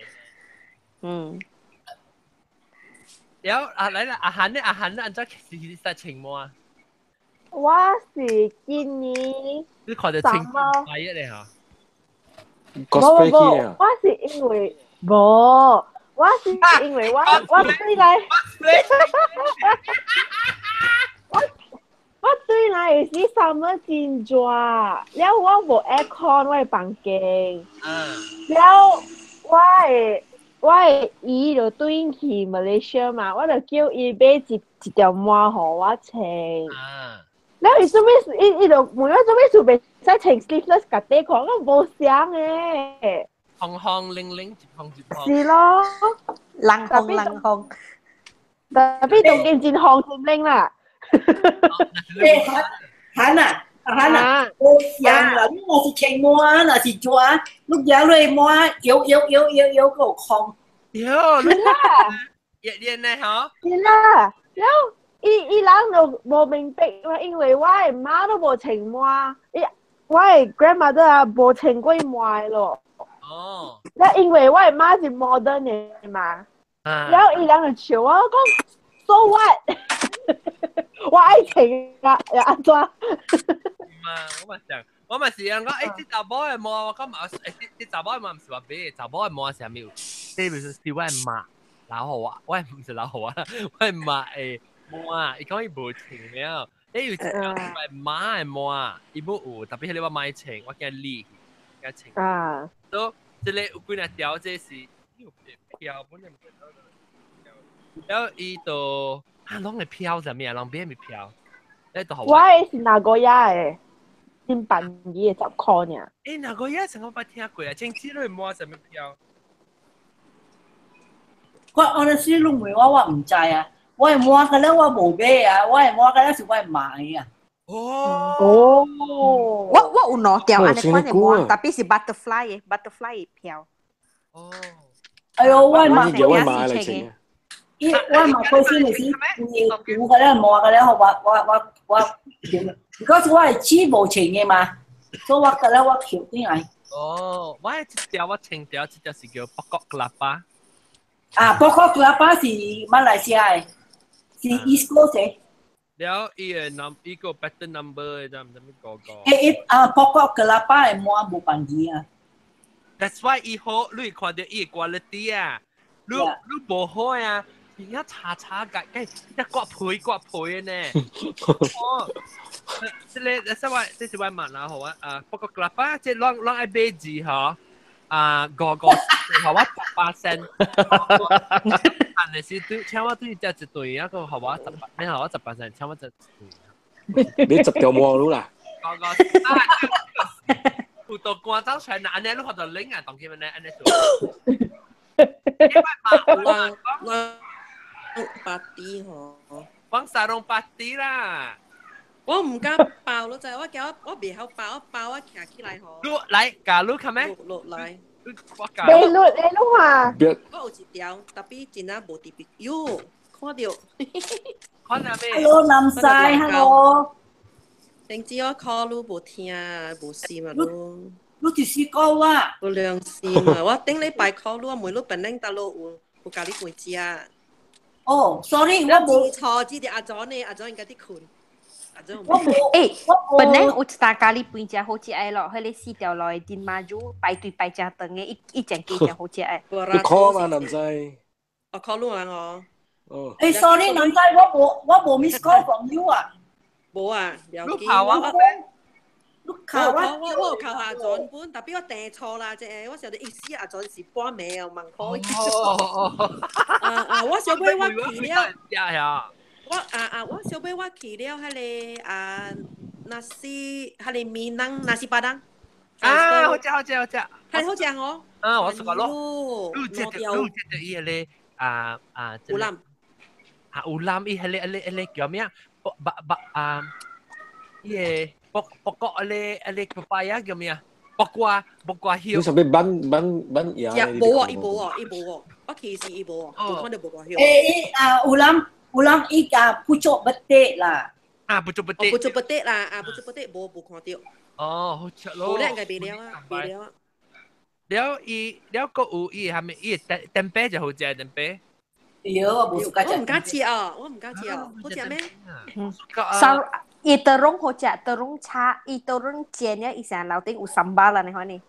B: 有啊，來啦，阿韓呢？阿韓呢？按怎是實情冇啊？
C: 我是今年。
B: 你看到情懷一咧嚇？
C: 無無無，我是因為無。我是因為我對來，我對來是 summer 真熱，了我無 aircon 我的房間，了我的姨就轉去馬來西亞嘛，我就叫伊買一一條毛予我穿。了伊做咩事？伊伊就問我做咩事袂使穿 sleeveless 佮短褲，我無想的。
B: 紅紅零零，一紅一紅。
C: 是咯，
F: 冷紅冷紅，
C: Tapi 當今真紅真冷啦。
E: 欸，韓啊，韓啊，無像啦，你若是穿毛，若是熱，你舉落毛搖搖搖搖搖閣有空。
B: 喲，
C: 是啦，
B: 熱熱呢嗬。
C: 是啦，了伊伊人就無明白嘛，因為我的媽都無穿毛，伊我的 grandmother 啊無穿過毛的咯。了因為我的媽是 modern 的嘛，了伊人就笑我講，so what？我愛穿啊，又按怎？
B: 嘛，我嘛想，我嘛是人講，欸，這查某的毛，我講嘛，欸，這查某的毛毋是話買，查某的毛是啥物？這不是是我的媽，老虎啊，我毋是老虎啊，我的媽的毛啊，伊講伊無穿了，欸，有一條是我的媽的毛啊，伊無有，tapi 彼個我莫穿，我驚理，驚穿。所以這個有幾若條，這是有飄，本來毋了伊就啊，攏會飄啥物啊？攏變咪飄？你都
C: 我的是名古屋的，真便宜的10箍爾。
B: 欸，名古屋曾我捌聽過啊，前幾日摸啥物飄？
E: 我 honestly 你問我，我毋知啊。我的摸個了我無買啊，我的摸個了是我的媽的啊。
B: 哦。
F: 我有兩條按呢款的毛，tapi 是 butterfly 的 butterfly 的飄。
E: 哎喲，我的媽。
H: 我媽來穿。
E: 伊我嘛開始就是有有個了摸個了，我我我，because 我的姊無穿的嘛，所以我個了我抾轉來。
B: 哦，我一條我穿條，這條是叫 Pokok Kelapa。
E: 啊，Pokok Kelapa 是馬來西亞的，是 East Coast 的。
B: 了，伊個 num 伊個 pattern number 的，知唔知咩個個？
E: 欸，伊啊，Pokok Kelapa 的毛無便宜啊。
B: That's why 伊好，你會看到伊的 quality 啊，你無好啊。而家查查嘅，計一割皮割皮的呢。哦，這個這是我這是我問啦，好啊，啊，Pokok Kelapa 這攏攏愛買字嗬，啊五個，予我18仙。但係是對，請我對食一頓，啊個予我十八，你予我18仙，請我食一頓。
H: 你十條毛路啦。
B: 五個啊，葡萄乾走出來，按呢你看到冷啊，當佢們呢按呢做。
I: 我八啲嗬，
B: 講沙龍八啲啦。
I: 我唔敢包咯，就係我叫我我袂曉包，我包我徛起來嗬。
B: 你來，教你看咩？
I: 落來。
B: 我教。
C: 你錄你錄啊！
I: 我有一條，特別真啊無特別，喲，看到。
B: 看到咩
E: ？Hello，南西，Hello。
I: 定知我 call 你無聽，無心啊你。
E: 你就是講我。
I: 無良心啊！我頂禮拜 call 你，我問你本領得咯有有教你幾隻？
E: 哦，sorry，我無
I: 錯，只係阿祖呢，阿祖應該佇睏。
E: 我無。
F: 欸，本來有一大咖喱飯食好食的咯，彼个四條路的丁媽煮排隊排誠長的，伊伊前加誠好食的。
H: 你 call 嘛，南西。
I: 我 call 你人哦。
H: 哦。
E: 欸，sorry，南西，我無 miss call from you 啊。
I: 無啊，了
B: 你跑我。
E: 你靠
I: 我，我有靠阿轉本，特別我訂錯啦，這個我想到意思阿轉是半暝哦，問可以。啊啊！我小尾我去了。我啊啊！我小尾我去了，彼個啊，nasi，彼個 Minang nasi padang。
B: 啊，好食好食好食。
I: 係好食哦。
B: 啊，我食過咯。你食著你食著伊個啊啊。
I: 有腩。
B: 啊，有腩伊彼個彼個彼個叫咩啊？白白啊，伊個。卜卜國啊你papaya 叫咩啊？卜瓜卜瓜葉。
H: 你上邊板板板牙？
I: 無啊，伊無啊，伊無啊，我其實伊無啊，無看到卜瓜葉。
E: 欸，啊，有人有人伊啊，pucuk betik 啦。
B: 啊，pucuk betik。
I: pucuk betik 啦，啊，pucuk betik 無無看到。
B: 哦，好食咯。
I: 無咧，應該袂了啊，袂了啊。
B: 了伊了閣有伊係咪伊 tempeh 就好食 tempeh。
E: 對，我無 suka
I: 我唔敢食啊，我唔敢食啊，好食咩？
F: Sar 伊 terung 好食，terung 炒，伊 terung 煎了，伊成樓頂有 sambal 啦，你看呢？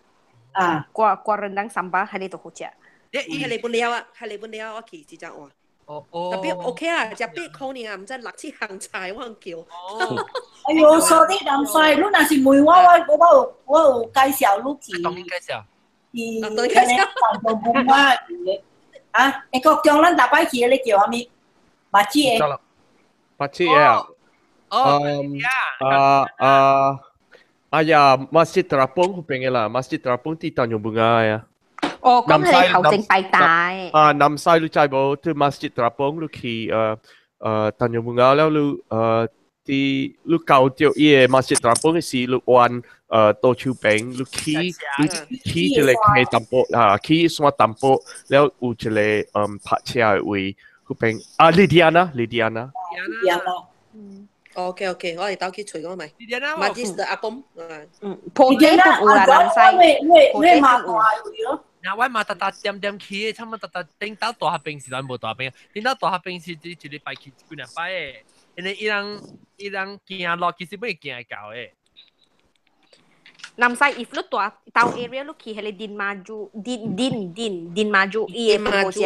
E: 啊，
F: 掛掛 rendang sambal 喺呢度好食。
I: 伊係嚟本了啊，係嚟本了，我去一隻碗。
B: 哦哦。
I: 特別 OK 啊，食8箍爾啊，毋知六七項菜我叫。
E: 哎喲，sorry，南西，你若是問我，我我有我有介紹你去。
B: 當介紹。
E: 去。當介紹。啊，欸，國中咱逐擺去的，你叫啥物？目子的。
A: 目子的啊。
B: 哦，
A: 啊啊哎呀，Masjid Terapung 嗰邊嘅啦，Masjid Terapung 佇 Tanjung Bunga 呀。
F: 哦，咁係頭前拜大。
A: 啊，南西你知無？佇 Masjid Terapung 你去Tanjung Bunga 了，你佇你到著伊个 Masjid Terapung 時，你彎倒手邊，你去你去一個溪淡薄啊，去山淡薄，了有一個泊車的位，嗰邊啊，Lydiana，Lydiana。
E: Lydiana。
I: OK OK，我會兜去揣我咪。Majlis 的阿公。
F: 嗯，破地都有啦，南西。
E: 你你嘛大位咯？
B: 嗱，我嘛特特點點去，差唔多特特頂到大學兵時，咱無大學兵，頂到大學兵時，一禮拜去幾兩擺的，因為伊人伊人行路其實欲行會到的。
F: 南西 if 你大 town area 你去彼个 Din Maju Din Din Din Din Maju 伊會本好食，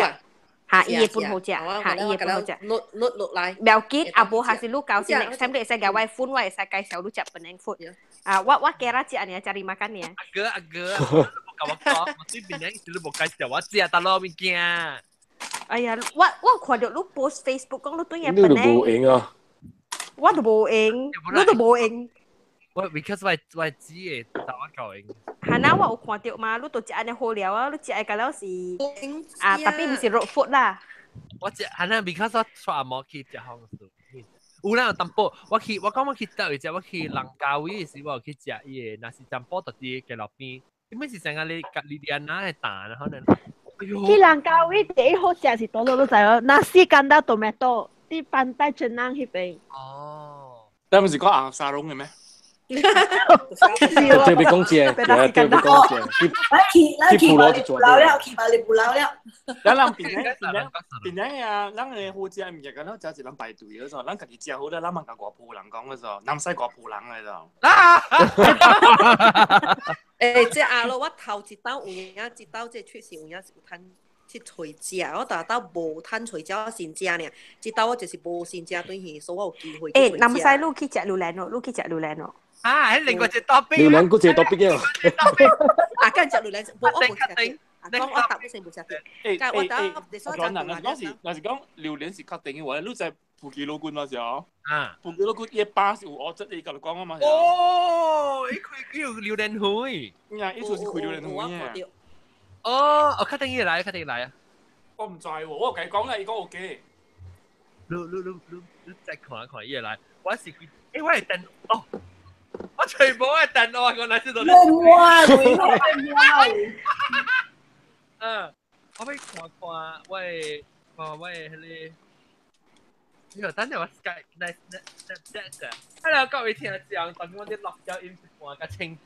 F: 嚇伊會本好食，嚇伊會本好食。
I: 落落落來。
F: 不要緊，啊無還是你到時 next time 你會使共我 phone，我會使介紹你食 Penang food。啊，我我今日食呢，cari makan 呢。
B: 阿哥阿哥，我共我講，我對邊樣你無介紹我食，大佬物件。
F: 哎呀，我我看著你 post Facebook 講你對嘢
H: 你都無閒啊？
F: 我都無閒，你都無閒。
B: 我 because 我我知嘅，但我夠閒。
F: 係呐，我有看著嘛，你都食按呢好料啊，你食的敢了是啊，特別毋是 road food 啦。
B: 我食係呐，because 我帶阿媽去食紅薯。有啦，淡薄，我去我講我去倒一隻，我去蘭卡威時，我有去食伊个，若是淡薄就佇街路邊，根本是成個你隔離啲安那的蛋，可能。哎喲！
C: 去蘭卡威第一好食是佗落你知無？Nasi kandar tomato，佇 Pantai Cenang 彼邊。
B: 哦。
D: 你毋是講紅沙龍的咩？
H: 特別講這，特別講這。
E: 來去來去馬里布老了，去馬里布老了。
D: 咱人平平平平啊，咱的好食物件，敢若食是咱排隊嗰種，咱家己食好了，咱嘛共外埔人講嗰種，南西外埔人來種。
I: 欸，這阿咯，我頭一道有影，一道這確實有影是有趁去揣食，我逐道無趁揣食，我先食爾。這道我就是無先食轉去，所以我有機會。
F: 欸，南西你去食榴蓮咯，你去食榴蓮咯。
B: 啊，彼另外一個 topic。
H: 榴蓮閣一個 topic 啊。
I: 啊，敢食榴蓮，無我無食著。講我答你先無食著。
D: 欸
I: 我等
D: 阿嗱，若是講是，若是講榴蓮是確定嘅話，你知蒲岐老君嘛是哦？
B: 啊，
D: 蒲岐老君伊巴是有烏質伊甲你講啊嘛。
B: 哦，伊開叫榴蓮園。
D: 呀，伊就是開榴蓮園嘅。
B: 哦，我確定伊來，確定來啊！
D: 我唔知喎，我同佢講啦，伊講 OK。
B: 你再看一看伊來，我是佢，欸，我係等哦，我全部係等我，我哪知道？
E: 我我
B: 嗯，我欲看看，我看我迄个，你個等陣我 Skype 來來來來，Hello 各位聽眾，當我啲落腳音換個清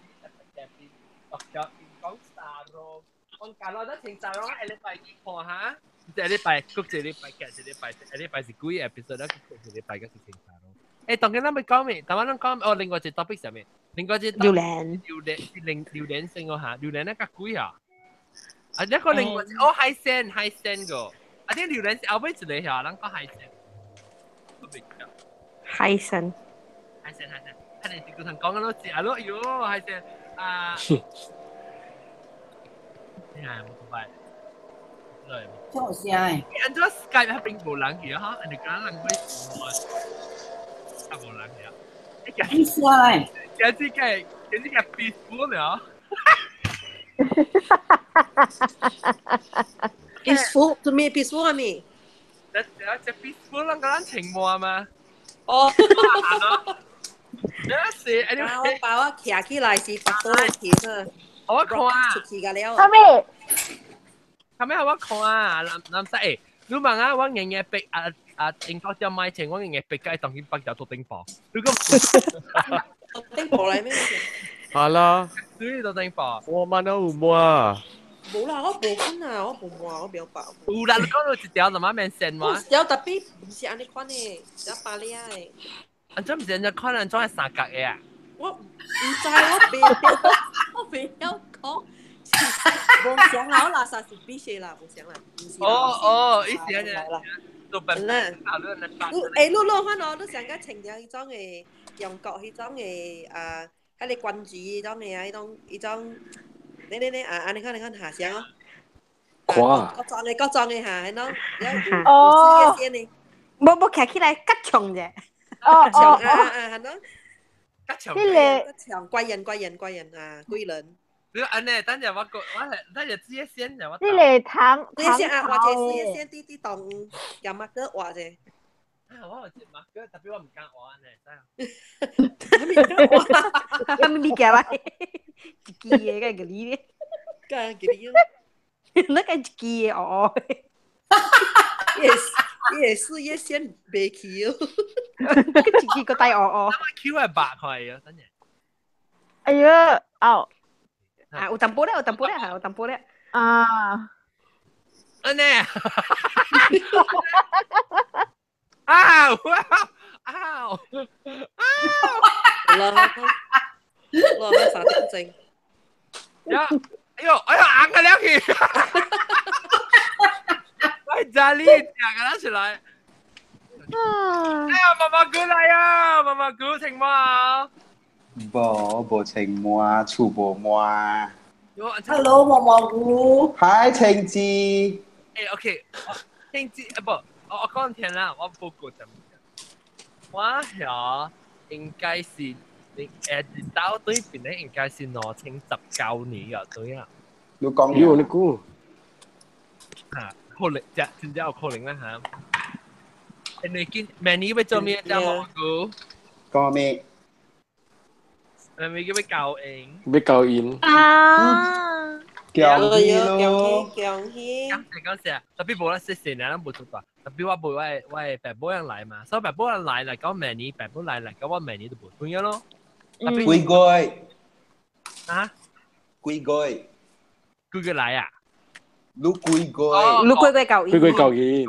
B: 落腳音講啥咯？我教落得清啥咯？下禮拜去看下，這禮拜，過一禮拜，隔一禮拜，下禮拜是幾 episode 啦？過一禮拜個是清啥咯？欸，當今咱欲講咩？台灣咱講哦，另外一個 topic 啥物？另外一個
F: 榴蓮，
B: 榴蓮是榴榴蓮先哦嚇，榴蓮那較貴啊。啊，一個另外哦海鮮海鮮個，啊啲榴蓮是後尾一個嚇，咱講海鮮。
F: 海鮮。
B: 海鮮海鮮，睇電視嗰陣講緊都食咯，喲海鮮啊！呀，冇辦法。
E: 做啥？
B: 按怎 Skype 那邊無人去啊？哈，你講人會，啊無人去啊？
E: 你啥嘞？
B: 簡直個簡直個 peaceful 了。
I: peaceful 做咩 peaceful 啊咪？
B: 這這 peaceful 人個咱情話嘛？
I: 哦，
B: 那是，
I: 我把我徛起來是白多去啊！
B: 我看啊，
I: 出去個了。
C: 阿妹，
B: 後尾我看啊，男男仔誒，你問啊，我硬硬逼啊啊，英國只買錢，我硬硬逼雞當佢北條做頂房，你講
I: 頂房嚟咩？
A: 係啦，
B: 對做頂房。
A: 我問都有冇？
I: 冇啦，我無管啊，我無摸，我袂白。
B: 有啦，你講到一條就嘛免線嘛。
I: 有特別唔是按呢款的，有白領的。
B: 按怎唔是按這款，按怎係三角的啊？
I: 我唔知，我袂曉，我袂曉講。無想啦，我垃圾是必須啦，無想啦，唔是。
B: 哦哦，意思係
I: 啦。
B: 做笨
I: 啦。
B: 欸，
I: 你你看哦，你上個穿著彼種的中國彼種的啊，彼個關注彼種的啊，彼種彼種。你你你啊！啊！你看你看下聲哦，
H: 看，
I: 各裝的各裝的嚇，係喏，
C: 哦，
F: 無無徛起來較長者，
C: 哦哦
I: 啊啊，係喏，
B: 較長，
C: 迄個
I: 長貴人貴人貴人啊，貴人。
B: 你按呢？等陣我個我係等陣自己先，我。
C: 這個糖
I: 糖先啊，或者自己先啲啲當有乜個話啫。
B: 啊！我有食嘛，特別我唔敢話呢，真係。
F: 啥物物件來？一支的，敢會記咧？
I: 敢會記咧？
F: 那個一支的哦。
I: 也是也先袂去哦。
F: 一支個帶哦哦。
B: Q 係白塊啊，真係。
C: 哎呀，哦。
F: 啊，有淡薄咧，有淡薄咧，係有淡薄咧。
C: 啊。
B: 嗯呢。啊！啊！啊！
I: 啦，落三點鐘。
B: 呀！哎呦！哎呦！硬個了去！喂，查理，食個咱出來。哎呀，媽媽姑來啊！媽媽姑請嘛？
J: 無無請嘛，厝無嘛。
E: Hello，毛毛菇。
J: Hi，青子。
B: 欸，OK，青子啊不。我講聽啦，我報告就我遐應該是你到對邊咧應該是2019年啊，對啊。
J: 你講
H: 有你估？
B: 啊，可能真真正有可能啦嚇。你見明年要做咩？就蘑菇。
J: 講咩？
B: 明年叫咩教英？
H: 要教英。
C: 啊！
J: 強氣咯！
I: 強氣。
B: 感謝感謝，特別無啦，謝謝你，咱無做大。特別我無我我爸母人來嘛，所以爸母人來嚟講明年，爸母來嚟講我明年就無轉咗咯。
J: 幾個月？
B: 啊？
J: 幾個月？
B: 幾個來啊？
J: 你幾個月？
F: 你幾個月教
H: 幾個月教英？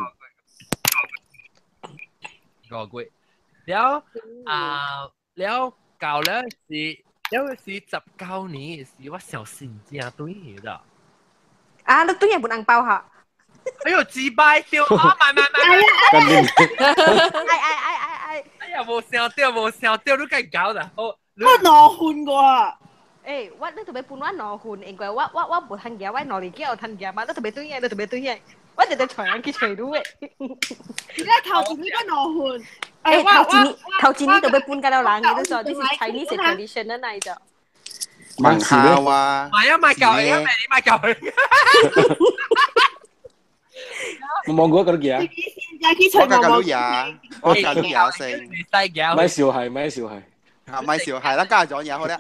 B: 個月。了啊，了教了是。了是19年時，我小心正對的。
F: 啊，你對嘢本紅包哈？
B: 哎呦，自敗掉啊！買買買！
F: 哎哎哎哎哎！
B: 哎呀，無想到，無想到，你該搞啦！好，
E: 我腦昏過。
F: 欸，我你特別搬我兩份，因為我無通行，我兩年幾有通行嘛，你特別對嘢，你特別對嘢，我直直隨人去隨你的。
C: 你頭一年個兩份。
F: 欸，頭一年就要搬甲了人嘅，你說這是 Chinese tradition 的那一種。
J: 問下啊！
B: 買啊買舊嘢啊，你買舊嘢。
H: 我望過嗰啲嘢。
J: 我家家都有，我家都有先。
H: 買小孩，買小孩。
J: 啊，買小孩啦，加咗嘢好啦。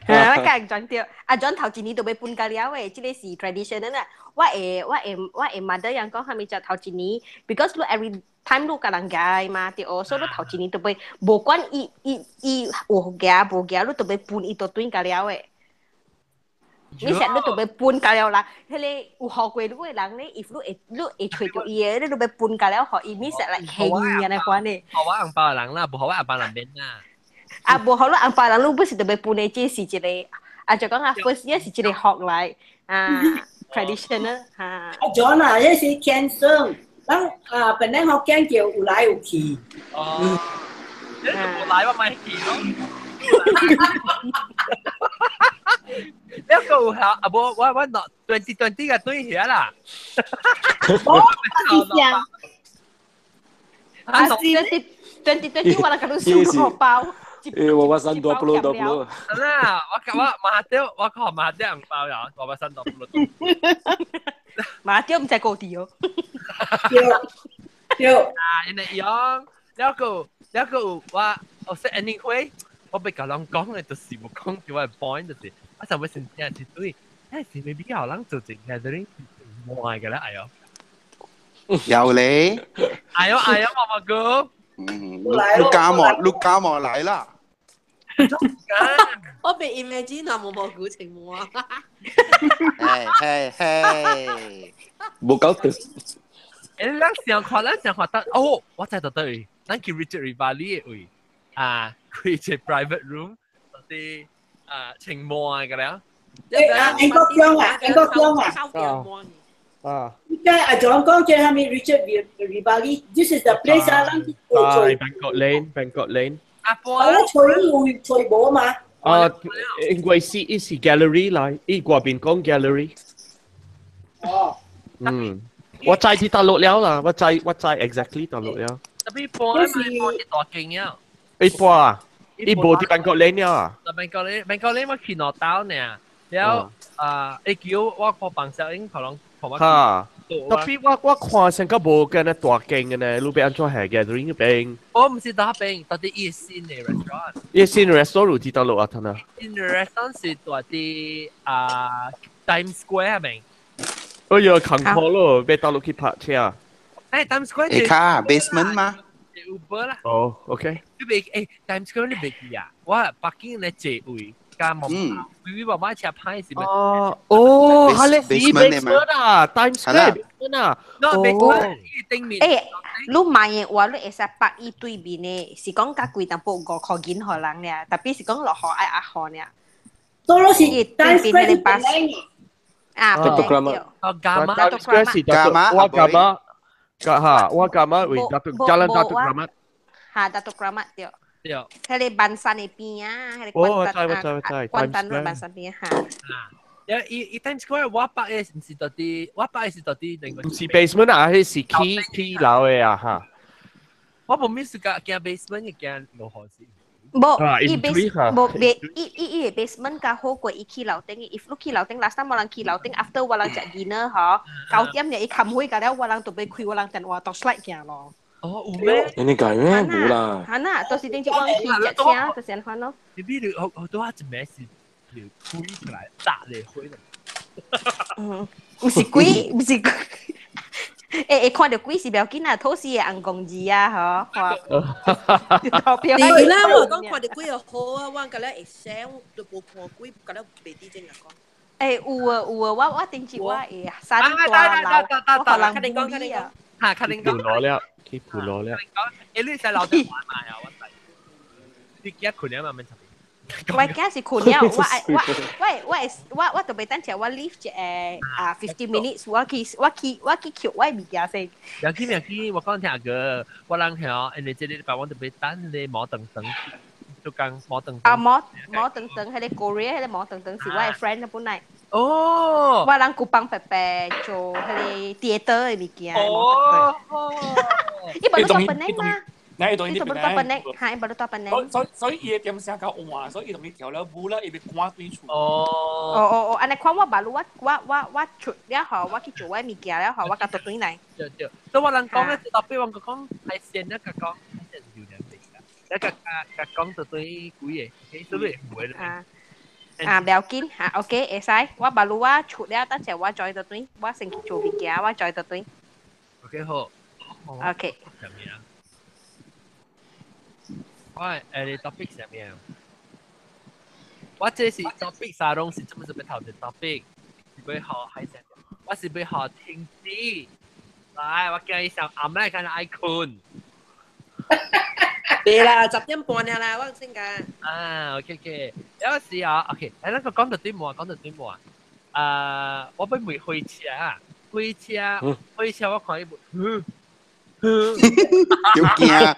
F: 啊，我家轉掉，阿轉頭一年就要搬家了誒，這個是 tradition 啦。我的 mother 人講，係咪就頭一年？Because 你 every time 你甲人行嘛，對哦，所以你頭一年就要，無管伊有行無行，你就要搬伊就轉家了誒。你成日都要搬家了啦，彼個有學過你的人咧，if 你會揣著伊的，你都要搬家了，予伊咪成來嚇伊按呢款的。
B: 學我紅包的人啦，無學我紅包人免啦。
F: 啊，無學你紅包人，你不是特別搬的，這是一個啊，就講啊，first year 是一個學來啊，traditional 哈。
E: 啊，John 啊，這是天生，咱啊本來福建叫有來有去。
B: 哦，你無來我咪去咯。你個有效啊？無，我落2020個對遐啦。
C: 我是想，
F: 啊，2020我來甲你收個包。
H: 欸，我三多不多不多。
B: 啦，我馬掉，我靠馬掉紅包呀，我三多不多。
F: 馬掉唔知高啲哦。
E: 對對。
B: 啊，因為樣，了個我識 anyway。我被甲人講的，就是無講到我的 point，就是我就會先聽一對，但是未必有人做一 gathering 無愛個啦，哎喲，
J: 有咧，
B: 哎喲哎喲，毛毛哥，
J: 嗯，陸家莫來啦，
I: 我被 imagine 啊，毛毛古情魔啊，
J: 嘿嘿嘿，
H: 無搞得，
B: 欸，咱上看得，哦，我知道對，咱去 Richard Rivali 的位啊。開一個 private room，嗰啲啊情魔嘅啦。
E: 欸啊，英國姜啊，英國姜啊。
A: 啊。
E: 你睇阿 John 講這係咪 Richard Rivali？This is the place 啊，咱去做。
A: Bangkok Lane，Bangkok Lane。
B: 阿波。
E: 我吹有吹無嘛？
A: 啊，因為是伊是 gallery 來，伊嗰邊講 gallery。
E: 哦。
A: 嗯，我知佇大陸了啦，我知 exactly 大陸了。
B: 特別波咧，波一大間啊。
A: 一波啊！伊無佇 Bangkok Lane 啊！
B: Bangkok Lane 我去兩兜呢，了啊，伊叫我看放小英可能同我。
A: 哈！特別我看成個無間大間嘅呢，路邊安怎係 gathering 邊？
B: 我唔是大邊，到底伊新的 restaurant。
A: 伊新 restaurant 有佇倒落啊？睇下。
B: 新 restaurant 是大啲啊 Times Square 邊。
A: 哎呀，近可咯，別倒落去泊車。
B: 誒，Times Square。
J: 會卡 basement 嗎？
B: Uber 啦。
A: 哦，OK。
B: 你袂欸，Times Square 你袂記啊？我北京咧坐位加毛，微微媽媽車歹是咪？
A: 哦，哦，係咧，basement 啊，Times Square basement 啊。
B: No basement 伊頂面。
F: 欸，你買的話，你會使泊伊對面的，是講較貴淡薄5塊銀予人爾，特別是講落雨愛壓雨爾。
E: 多咯是
F: 對面的巴士。啊，
H: 對對。
B: 哦，伽馬。
A: Times Square 是我伽馬。哈，我伽馬位 Jalan Datuk Keramat。
F: 哈，Datuk Keramat 對。
B: 對。
F: 彼個萬山的邊啊，彼個
A: 關丹
F: 關丹路萬山邊哈。
B: 啊，伊 Times Square 我泊的毋是到底，我泊的是到底另外。
A: 毋是 basement 啊，彼是起樓的啊哈。
B: 我無咩事㗎，驚 basement 會驚落雨是。
F: 無，伊 base 無別，伊個 basement 較好過伊去樓頂。If 你去樓頂，last time 我人去樓頂，after 我人食 dinner 嗬，9點爾伊冚開個了，我人就欲開，我人電話 torchlight 行咯。
B: 哦，有咩？
H: 你計咩？無啦。
F: 嚇呐，到時頂隻我去食車，就是按款咯。
B: 你比如好好多一暝是條開出來打你開。
F: 嗯，毋是鬼，毋是鬼。欸，看著鬼是袂要緊啊，土死的紅公字啊，嗬，投票。
I: 對啦，我講看著鬼又好啊，我甲了會醒，都無看鬼，甲了袂佇正啊講。
F: 欸，有啊有啊，我頂次我會三大樓，我予人
I: 講你啊。
B: 嚇，確定講。
A: 盤攞了，去盤攞了。
B: 欸，你使留電話嘛啊？我知。你記得困了嘛？免特別。
F: 我驚是困了，我特別等下我 leave 一個啊15 minutes，我去捡我物件先。
B: 有去，我講聽個，我人曉，因為這個禮拜我特別等你摩登登，做工摩登
F: 啊，摩摩登登，彼个 Korea 彼个摩登登是我的 friend 本來。
B: 哦，
F: 我人古幫伯伯做彼个跌倒的物件。
B: 哦，
F: 伊無咧到本寧嘛？
D: 你伊當
F: 伊無咧到本寧，嚇，伊無咧到本寧。
D: 所以伊的點聲較換，所以伊同伊跳了舞啦，伊欲趕轉厝。
B: 哦。
F: 哦哦哦，按呢看我捌我我我我出了後，我去做我的物件了後，我共倒轉來。
B: 對對，所以我人講咧，特別我講海鮮咧，佮講海鮮是有兩味啦，咧佮佮講就對幾個，所以唔會
F: 啊。啊，不要緊，嚇，OK，會使。我捌我出了，等陣我再倒轉，我先去做物件，我再倒轉。
B: OK 好。
F: OK。
B: 啥物啊？我你 topic 啥物啊？我這是 topic 沙龍是做麼做麼頭一 topic，是欲學海鮮，我是欲學停止。來，我驚伊上暗暝敢若愛睏。
I: 對啦，10點半了啦，我先講。
B: 啊，OK OK，有時啊，OK，咱個講到對無，講到對無啊，我欲問火車啊，火車，火車我看伊無，
J: 有驚。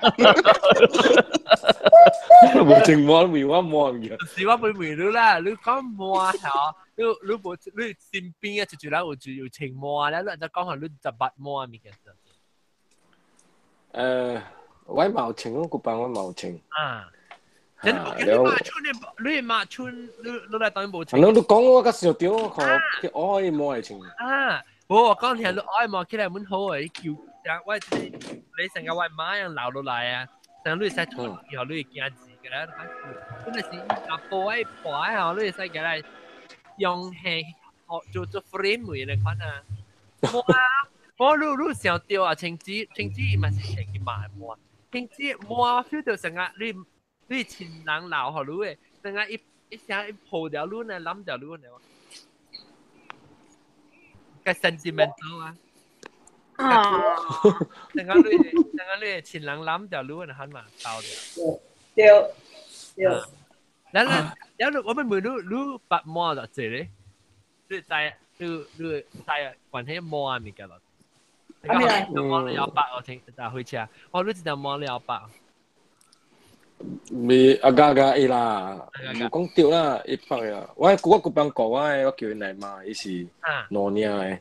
H: 無情摸，為我摸嘅。
B: 是我欲問你啦，你講摸吼，你你無你身邊啊，一一人有有穿摸咧，你按怎講下你十捌摸物件？
H: 我冇穿，我古幫我冇穿。
B: 啊，你你媽穿你你媽穿你你來當然無穿。
H: 你講我較想著，我看去愛摸會穿。
B: 啊，無我講聽你愛摸起來滿好誒，叫我你成個我媽樣留落來啊，成你會使脫，然後你會驚字嘅啦。真係是阿婆愛破啊，你會使過來用係學做做 frame 嘅你看啊。我我你你想著啊，穿子穿子嘛是穿去買摸。聽知摸 feel 到成個你你親人留予你的，成個一一聲一抱掉你呢，攬掉你呢，個 sentimental 啊！成個你成個你親人攬掉你呢，很嘛到掉。
E: 對對。
B: 然後然後我們問你你捌摸就濟咧？你知你你知關係摸物件咯？你摸了百，我聽搭火車，哦，你一條摸了百。
H: 未阿加加伊啦，無講對啦，一百啊。我我古幫國我我叫伊來嘛，伊是老娘的，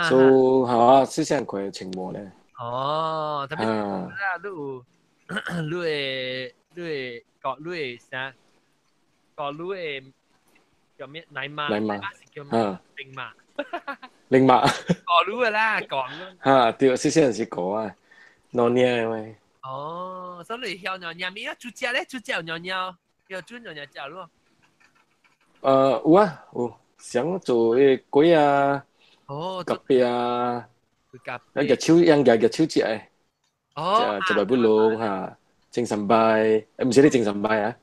H: 所以嚇細細漢穿無咧。
B: 哦，特別啊，你有你會你會講你會啥？講你會叫咩？奶媽
H: 奶媽
B: 是叫咩？靈媽。
H: 靈媽。
B: 講你啦，講。
H: 嚇對，細細漢是講啊，老娘的喂。
B: 哦，所以你曉尿尿咪啊？煮食咧，煮食有尿尿，有煮尿尿食咯。
H: 有啊，有想做迄個粿啊，
B: 哦，
H: 咖啡啊，
B: 咖
H: 啡，舉手用舉舉手食的，
B: 哦，
H: 食白不龍哈，精神拜，毋是你精神拜啊？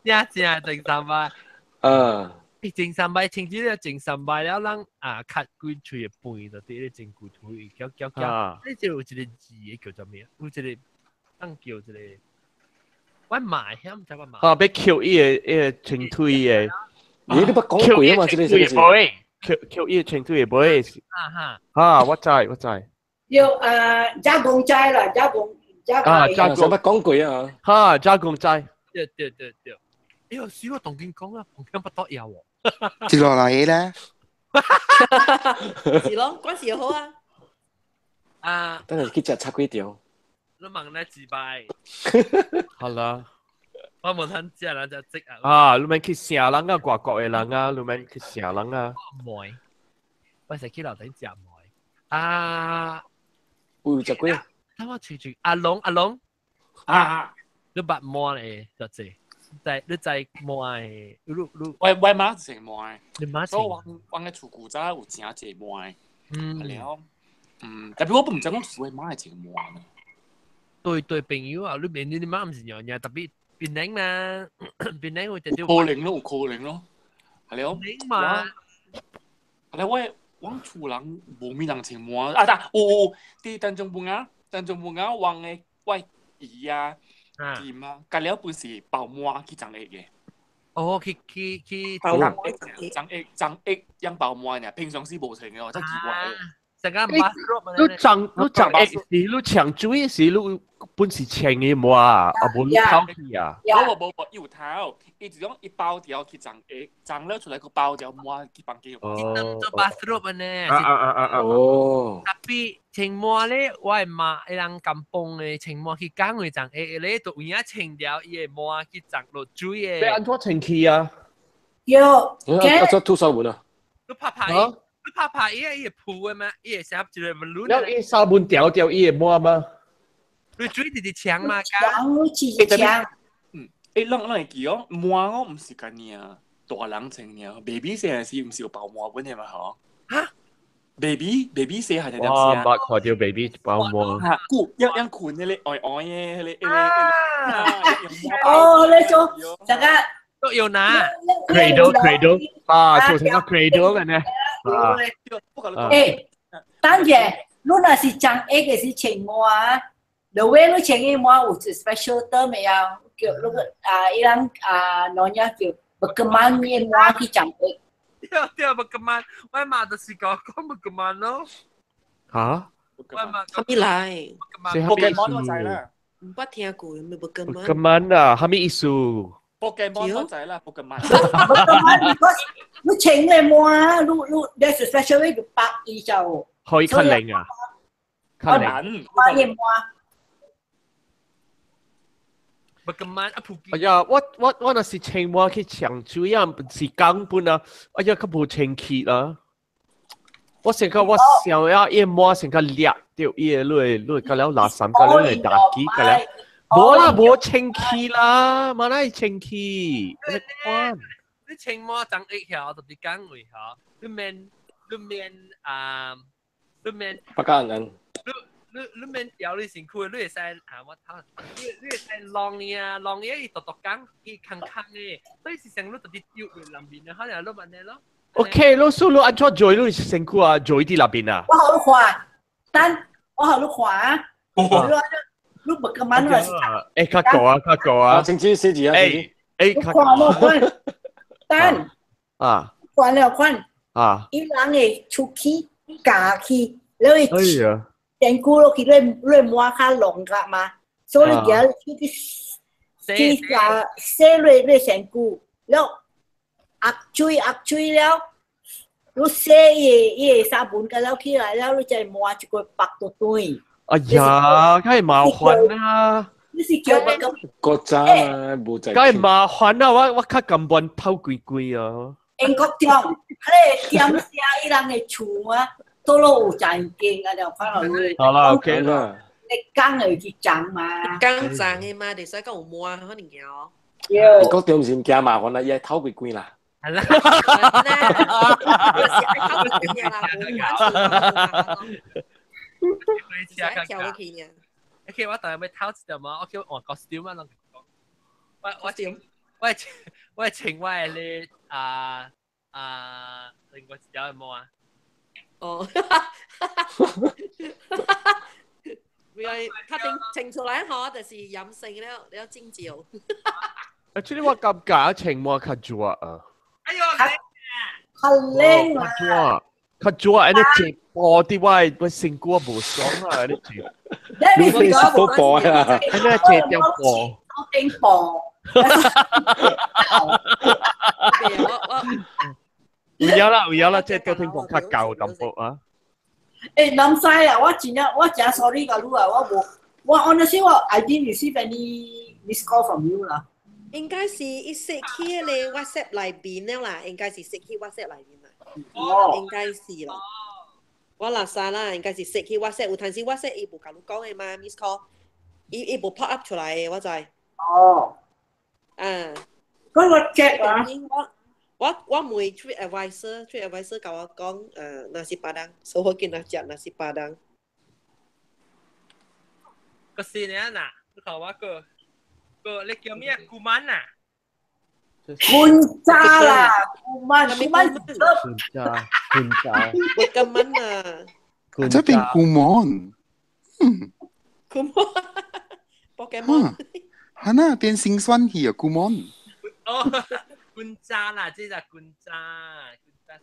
B: 正正精神拜。
H: 啊。
B: 精神拜，甚至咧精神拜了，咱啊，較幾喙的飯就佇咧真骨頭，嚼嚼嚼。你這有一個字叫做咩？有一個當叫一個，我媽曉，毋知我媽。
A: 啊，欲抾伊个伊个清腿的。
H: 你你捌講過啊嘛？這個是。
A: 抾抾伊个清腿的尾。
B: 啊哈。
A: 啊，我知我知。
E: 要加工仔啦，加工加工。
A: 啊，加工。
H: 捌講過啊。
A: 哈，加工仔。
B: 對對對對。哎喲，死我當緊講啊，當緊不得了喎。
J: 接落嚟咧，
I: 是咯，關事又好啊。
B: 啊，
H: 等陣去食插幾條。
B: 你問咧自敗。
A: 好啦。
B: 我無通食人就即啊。
A: 啊，你免去城人啊，外國的人啊，你免去城人啊。
B: 糜，我成去樓頂食糜。啊，
H: 有食過。
B: 等我隨隨阿龍阿龍。
D: 啊，
B: 你捌糜咧，就這。在你在糜的，你你
D: 我我媽是糜的，
B: 你媽
D: 所以我我嘅厝古早有真濟糜的，
B: 嗯，
D: 了，嗯，特別我唔知講是我媽係一個糜呢。
B: 對對，朋友啊，你面你媽毋是娘娘，特別檳榔嘛，檳榔會
D: 有可能咯，有可能咯，係了，
B: 檳嘛，
D: 係了，我我厝人無咩人穿糜啊，但有有，佇當中半啊，當中半啊，我嘅我姨啊。劍啊，隔了本是爆糜去長益嘅。
B: 哦，去去去
D: 長益長益長益養爆糜呢，平常時無穿嘅，真奇怪。
B: 成個 bathrobe
A: 你長你長會時，你長水時，你本是穿的無啊？啊無你透氣啊？
D: 無無無，伊有頭，伊就講一包掉去長會，長了出來個包掉抹去房間。
A: 哦，
B: 做 bathrobe 呢？
A: 啊啊啊啊！
H: 哦。
B: 特別穿抹咧，我係媽伊人甘榜的穿抹去工會長會咧，就有影穿掉伊的抹去長落水的。
A: 欲按怎清氣啊？
E: 有。
H: 啊，做吐沙門啊？
B: 你拍拍伊，你拍拍伊，伊會浮的嗎？伊會啥一個門
A: 了伊沙門掉掉伊會抹嗎？
B: 你水直直搶嘛？
E: 搶，你直直搶。
D: 嗯，欸，咱會記哦，抹我毋是干爾大人穿爾，baby 細漢時毋是有包抹本的嘛？吼。
B: 哈
D: ？baby baby 細漢就點
A: 哇，捌看著 baby 包抹。
D: 哈，久樣樣睏彼個愛愛的，彼個彼個。
E: 哦，你做這個。
B: 都有拿。
A: Cradle cradle 啊，做成個 cradle 嘅呢。啊。
E: 欸，等者，你若是長下個是穿抹啊，the way 你穿的抹有 special term 的啊，叫那個啊，伊人啊，老娘叫 berkeman 的抹去長下。
B: 對對，berkeman，我媽就是講講 berkeman 咯。
A: 嚇？
B: 我媽。
I: 啥物來？
D: ポケモン我知啦。
I: 毋捌聽過，咩 berkeman？
A: berkeman 啊，啥物意思？
D: ポケモン我知啦，ポケモン。
E: berkeman because 你穿的抹，你你 there's a special way to 白伊就。
A: 可以較靈啊？較靈。
E: 抹的抹。
B: berkeman 啊，普
A: 哎呀，我我我若是穿抹去搶水啊，是講本啊，哎呀，較無清氣啦。我成個我想要伊抹成個掠著伊個你你甲了垃圾，甲了來打機，甲了。無啦，無清氣啦，嘛哪會清氣？
B: 你穿抹長一條，特別講位吼，你免你免啊，你免。
H: 不加人。
B: 你你你免掉你身軀，你會使啊，我頭，你你會使晾伊啊，晾伊伊獨獨講，伊空空的，所以是成你特別丟喺兩邊的，可能你問你咯。
A: OK，老師你按怎做你身軀啊？做佇那邊啊？
E: 我予你看，等我予你看啊，你你 berkeman 你是。
A: 欸，較高啊，較高啊！
H: 清楚寫字啊，
A: 欸欸，
E: 你看無看，等
A: 啊，
E: 看了看，
A: 啊，
E: 伊人會出去咬去，了伊
A: 哎呀，
E: 身軀落去，你你抹較濃噶嘛，所以你行去去啊洗你你身軀，了壓水壓水了，你洗伊伊個沙盆個了起來了，你再抹一個白到對。
A: 哎呀，梗係麻煩啦！
E: 你是叫乜咁？
H: 國家嘛，無在。
A: 梗係麻煩啦，我我較甘願透規規啊。
E: 英國中，彼個點寫伊人的厝啊，倒落有一間啊，了看落去。
A: 好啦，OK 啦。
E: 你講會去長嘛？
I: 講長的嘛，會使講有抹可能哦。
H: 英國中是毋驚麻煩啦，伊愛透規規啦。
B: 係啦。
I: 跳落去呢
B: ？OK，我等下要偷一條嘛，我叫換 costume 嘛，攏講。我我穿我我穿我的咧啊啊，另外一條毛啊。
I: 哦，因為較定穿出來吼，就是陰性了，了正照。
A: Actually，我感覺穿毛較熱啊。
B: 哎呦，
E: 較冷啊！
A: 較熱。較熱，按呢坐布佇我的我身軀無爽啊！按呢坐，
H: 你是多布啊？
A: 按呢坐條布，
E: 頂布。
A: 有影啦，有影啦，這吊天布較厚淡薄啊。
E: 欸，毋知啊，我真正我真 sorry 共你啊，我無，我 honestly 我 I didn't receive any missed call from you 啦。
I: 應該是伊設去咧 WhatsApp 內邊了啦，應該是設去 WhatsApp 內邊啦。應該是啦。我垃圾啦，應該是設去 WhatsApp，有陣時 WhatsApp 伊無共你講的嘛，miss call，伊伊無 pop up 出來的，我知。
E: 哦。
I: 啊。
E: 嗰個 check 啊。
I: 我我我問 Trip Advisor，Trip Advisor 共我講，nasi padang，所以我見他食 nasi padang。
B: 個是呢嗱，你看我個個你叫咩？古曼啊？
E: 군짜啦，古曼古曼
A: 군짜 군짜
I: 我根本啊，
J: 這邊古門，嗯，
I: 古門，Pokemon，
J: 哈那變心酸去啊，古門。
B: 哦，군짜啦，這就군짜，군짜。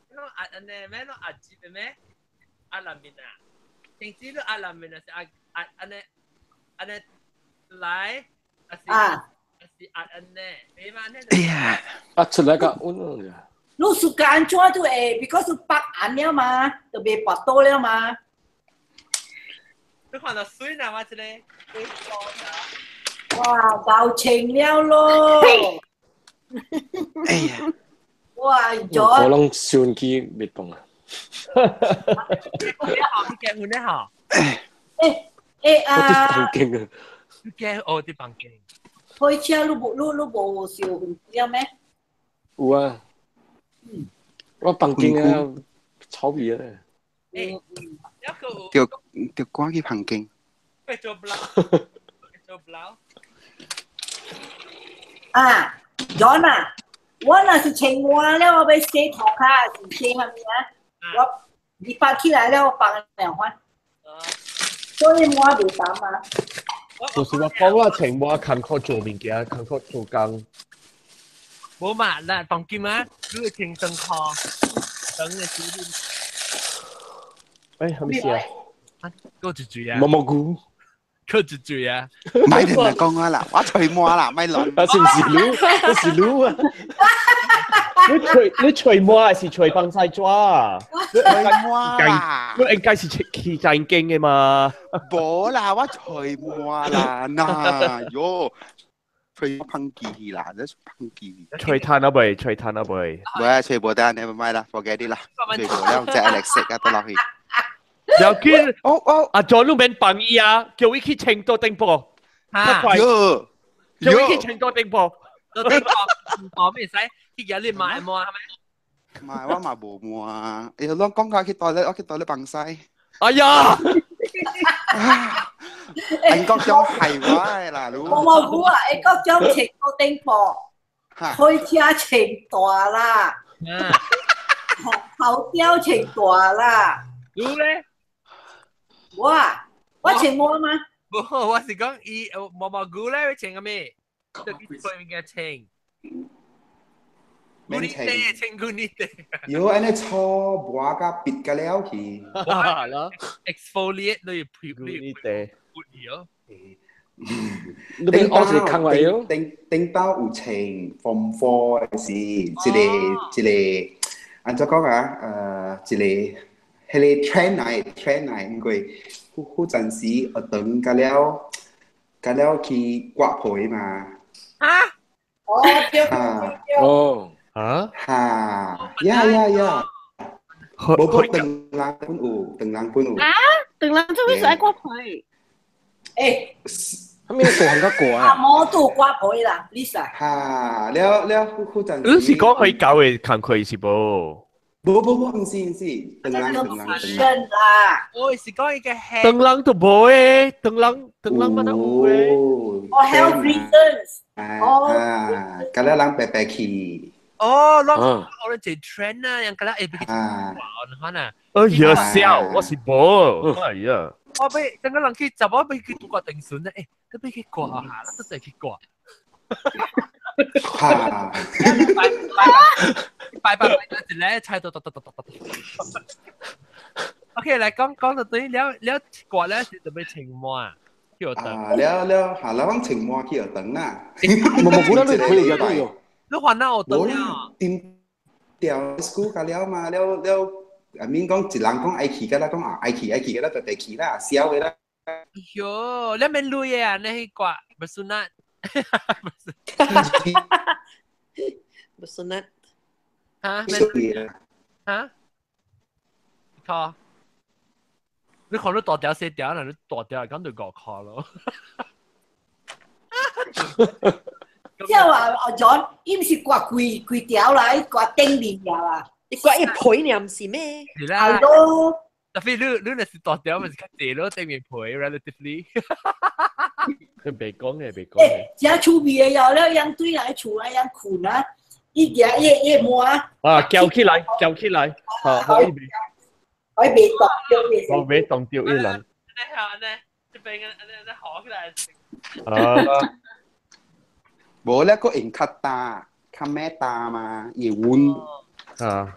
B: 你講阿呢咩？你阿接嘅咩？壓南面啊，停止你壓南面啊，是壓壓按呢按呢來，啊是啊是壓按呢，你嘛呢？
J: 哎呀，
H: 啊出來個穩啊！
E: 你時間怎都會，because 白眼了嘛，就袂跋倒了嘛。
B: 你看到水呢嘛？這個，
E: 哇，夠清了咯！
J: 哎呀，
E: 哇，
H: 可能相機未動啊！
B: 你結婚咧嚇？
E: 欸啊！
H: 我佇房間啊！
B: 你結哦，佇房間。
E: 開車你無你你無燒薰了咩？
H: 有啊。我房間啊，臭味啊！
B: 欸，
J: 著著趕去房間。
B: 做不老，做不老。
E: 啊，John 啊，我若是穿換了，我欲洗塗跤是洗啥物啊？我二百起來了，我放兩番。所以我袂擔啊。
A: 就是我講啦，穿我工課做物件，工課做工。
B: 無嘛，嗱，當今啊，你會穿長褲，長的時陣。
A: 欸，啥物事啊？
B: 閣一嘴啊！
H: 毛毛菇。
B: 閣一嘴啊！
J: 咪同人講我啦，我隨摸啦，咪亂。
H: 啊，是毋是滷？是滷啊！
A: 你隨摸還是隨放晒紙啊？
J: 隨摸啦！
A: 你應該是去正經的嘛？
J: 無啦，我隨摸啦，嗱喲，隨噴機啦，這噴機。
A: 隨攤啊未？隨攤啊未？
J: 無啊，隨無得，你咪啦，forget it 啦，隨無了，只 Alex 啊，得落去。
A: 要緊，哦哦，阿 John 你免幫伊啊，叫伊去清多頂部，較快。叫伊去清多頂部，
B: 多頂部，哦，咩使？去日你買摸係咪？
J: 買我嘛無摸啊！哎，攏講甲去倒咧，我去倒咧放屎。
A: 哎呀！
J: 英國種係我的啦，
E: 我冇估啊！英國種清多頂部，開車穿大啦，頭雕穿大啦。
B: 你咧？
E: 我我穿毛嗎？
B: 無，我是講伊毛毛菇咧，穿個咩？就去對面嘅穿。
J: 免穿。
B: 穿古呢啲。
J: 如果按呢搓磨甲別甲了去。
A: 係咯。
B: Exfoliate 你要配
A: 呢啲。
B: 咯。
H: 你邊我是看過喲。
J: 頂頂包有穿 form four 是一個一個，按怎講啊？一個。彼個 trend 來 trend 來，因為彼陣時學堂甲了甲了去割皮嘛。
B: 啊？
E: 哦對。
J: 啊。
H: 哦。
A: 啊？
J: 哈！呀呀呀！無過長人本有，長人本有。
C: 啊？長人做咩事愛割皮？
E: 欸。
H: 啥物大漢較割啊？
E: 阿毛都割皮啦，Lisa。
J: 哈！了了，彼陣時。
A: 你是講彼舊的工課是無？
J: 無無無，毋是毋是，長人長人長人
E: 啦。
B: 我是講伊個黑。
A: 長人都無誒，長人長人嘛都有誒。
E: 哦，health reasons。
J: 哦。啊，甲了人白白去。
B: 哦，我我咧一 trend 啊，人家咧會俾佢哇，你看啊。
A: 哎呀，笑，我是無，哎呀。
B: 我俾整個人去，就我俾佢拄個定損咧，欸，都俾佢割下，都就去割。
J: 哈！
B: 拜拜拜拜，一咧菜到到到到到到。OK，來講講到對了了割咧是準備穿毛啊，去學堂。
J: 啊，了了，下了我穿毛去學堂啦。
H: 無無，古你可以入去哦。
B: 你還哪學堂啊？
J: 點掉 school 甲了嘛，了了，阿免講一人講愛去，甲咱講啊愛去愛去，甲咱就去啦，痟的啦。
B: 喲，你免累啊，你去割，不算啦。
I: Bersunat.
B: 哈？哈？靠！你看你大條細條，嗱你大條講就五塊咯。
E: 即係話阿 John，伊毋是割規規條啦，伊割頂面條啊，
I: 伊割一皮爾，毋是咩？
B: 是啦。
E: 係咯。
B: 特別你你若是大條，咪是較濟咯，頂面皮 relatively。
A: 佢袂講嘅，袂講嘅。
E: 真趣味的哟，了樣對來厝啊，樣困啊，伊舉伊伊摸啊。
A: 啊，撬起來，撬起來，好，可以袂？
E: 可以袂動著袂。
A: 我袂動著伊人。
B: 安尼好，安尼，這邊安尼安尼好起來。
A: 啊。
J: 無咧，閣用較大，較咩大嘛，會穩。
A: 啊。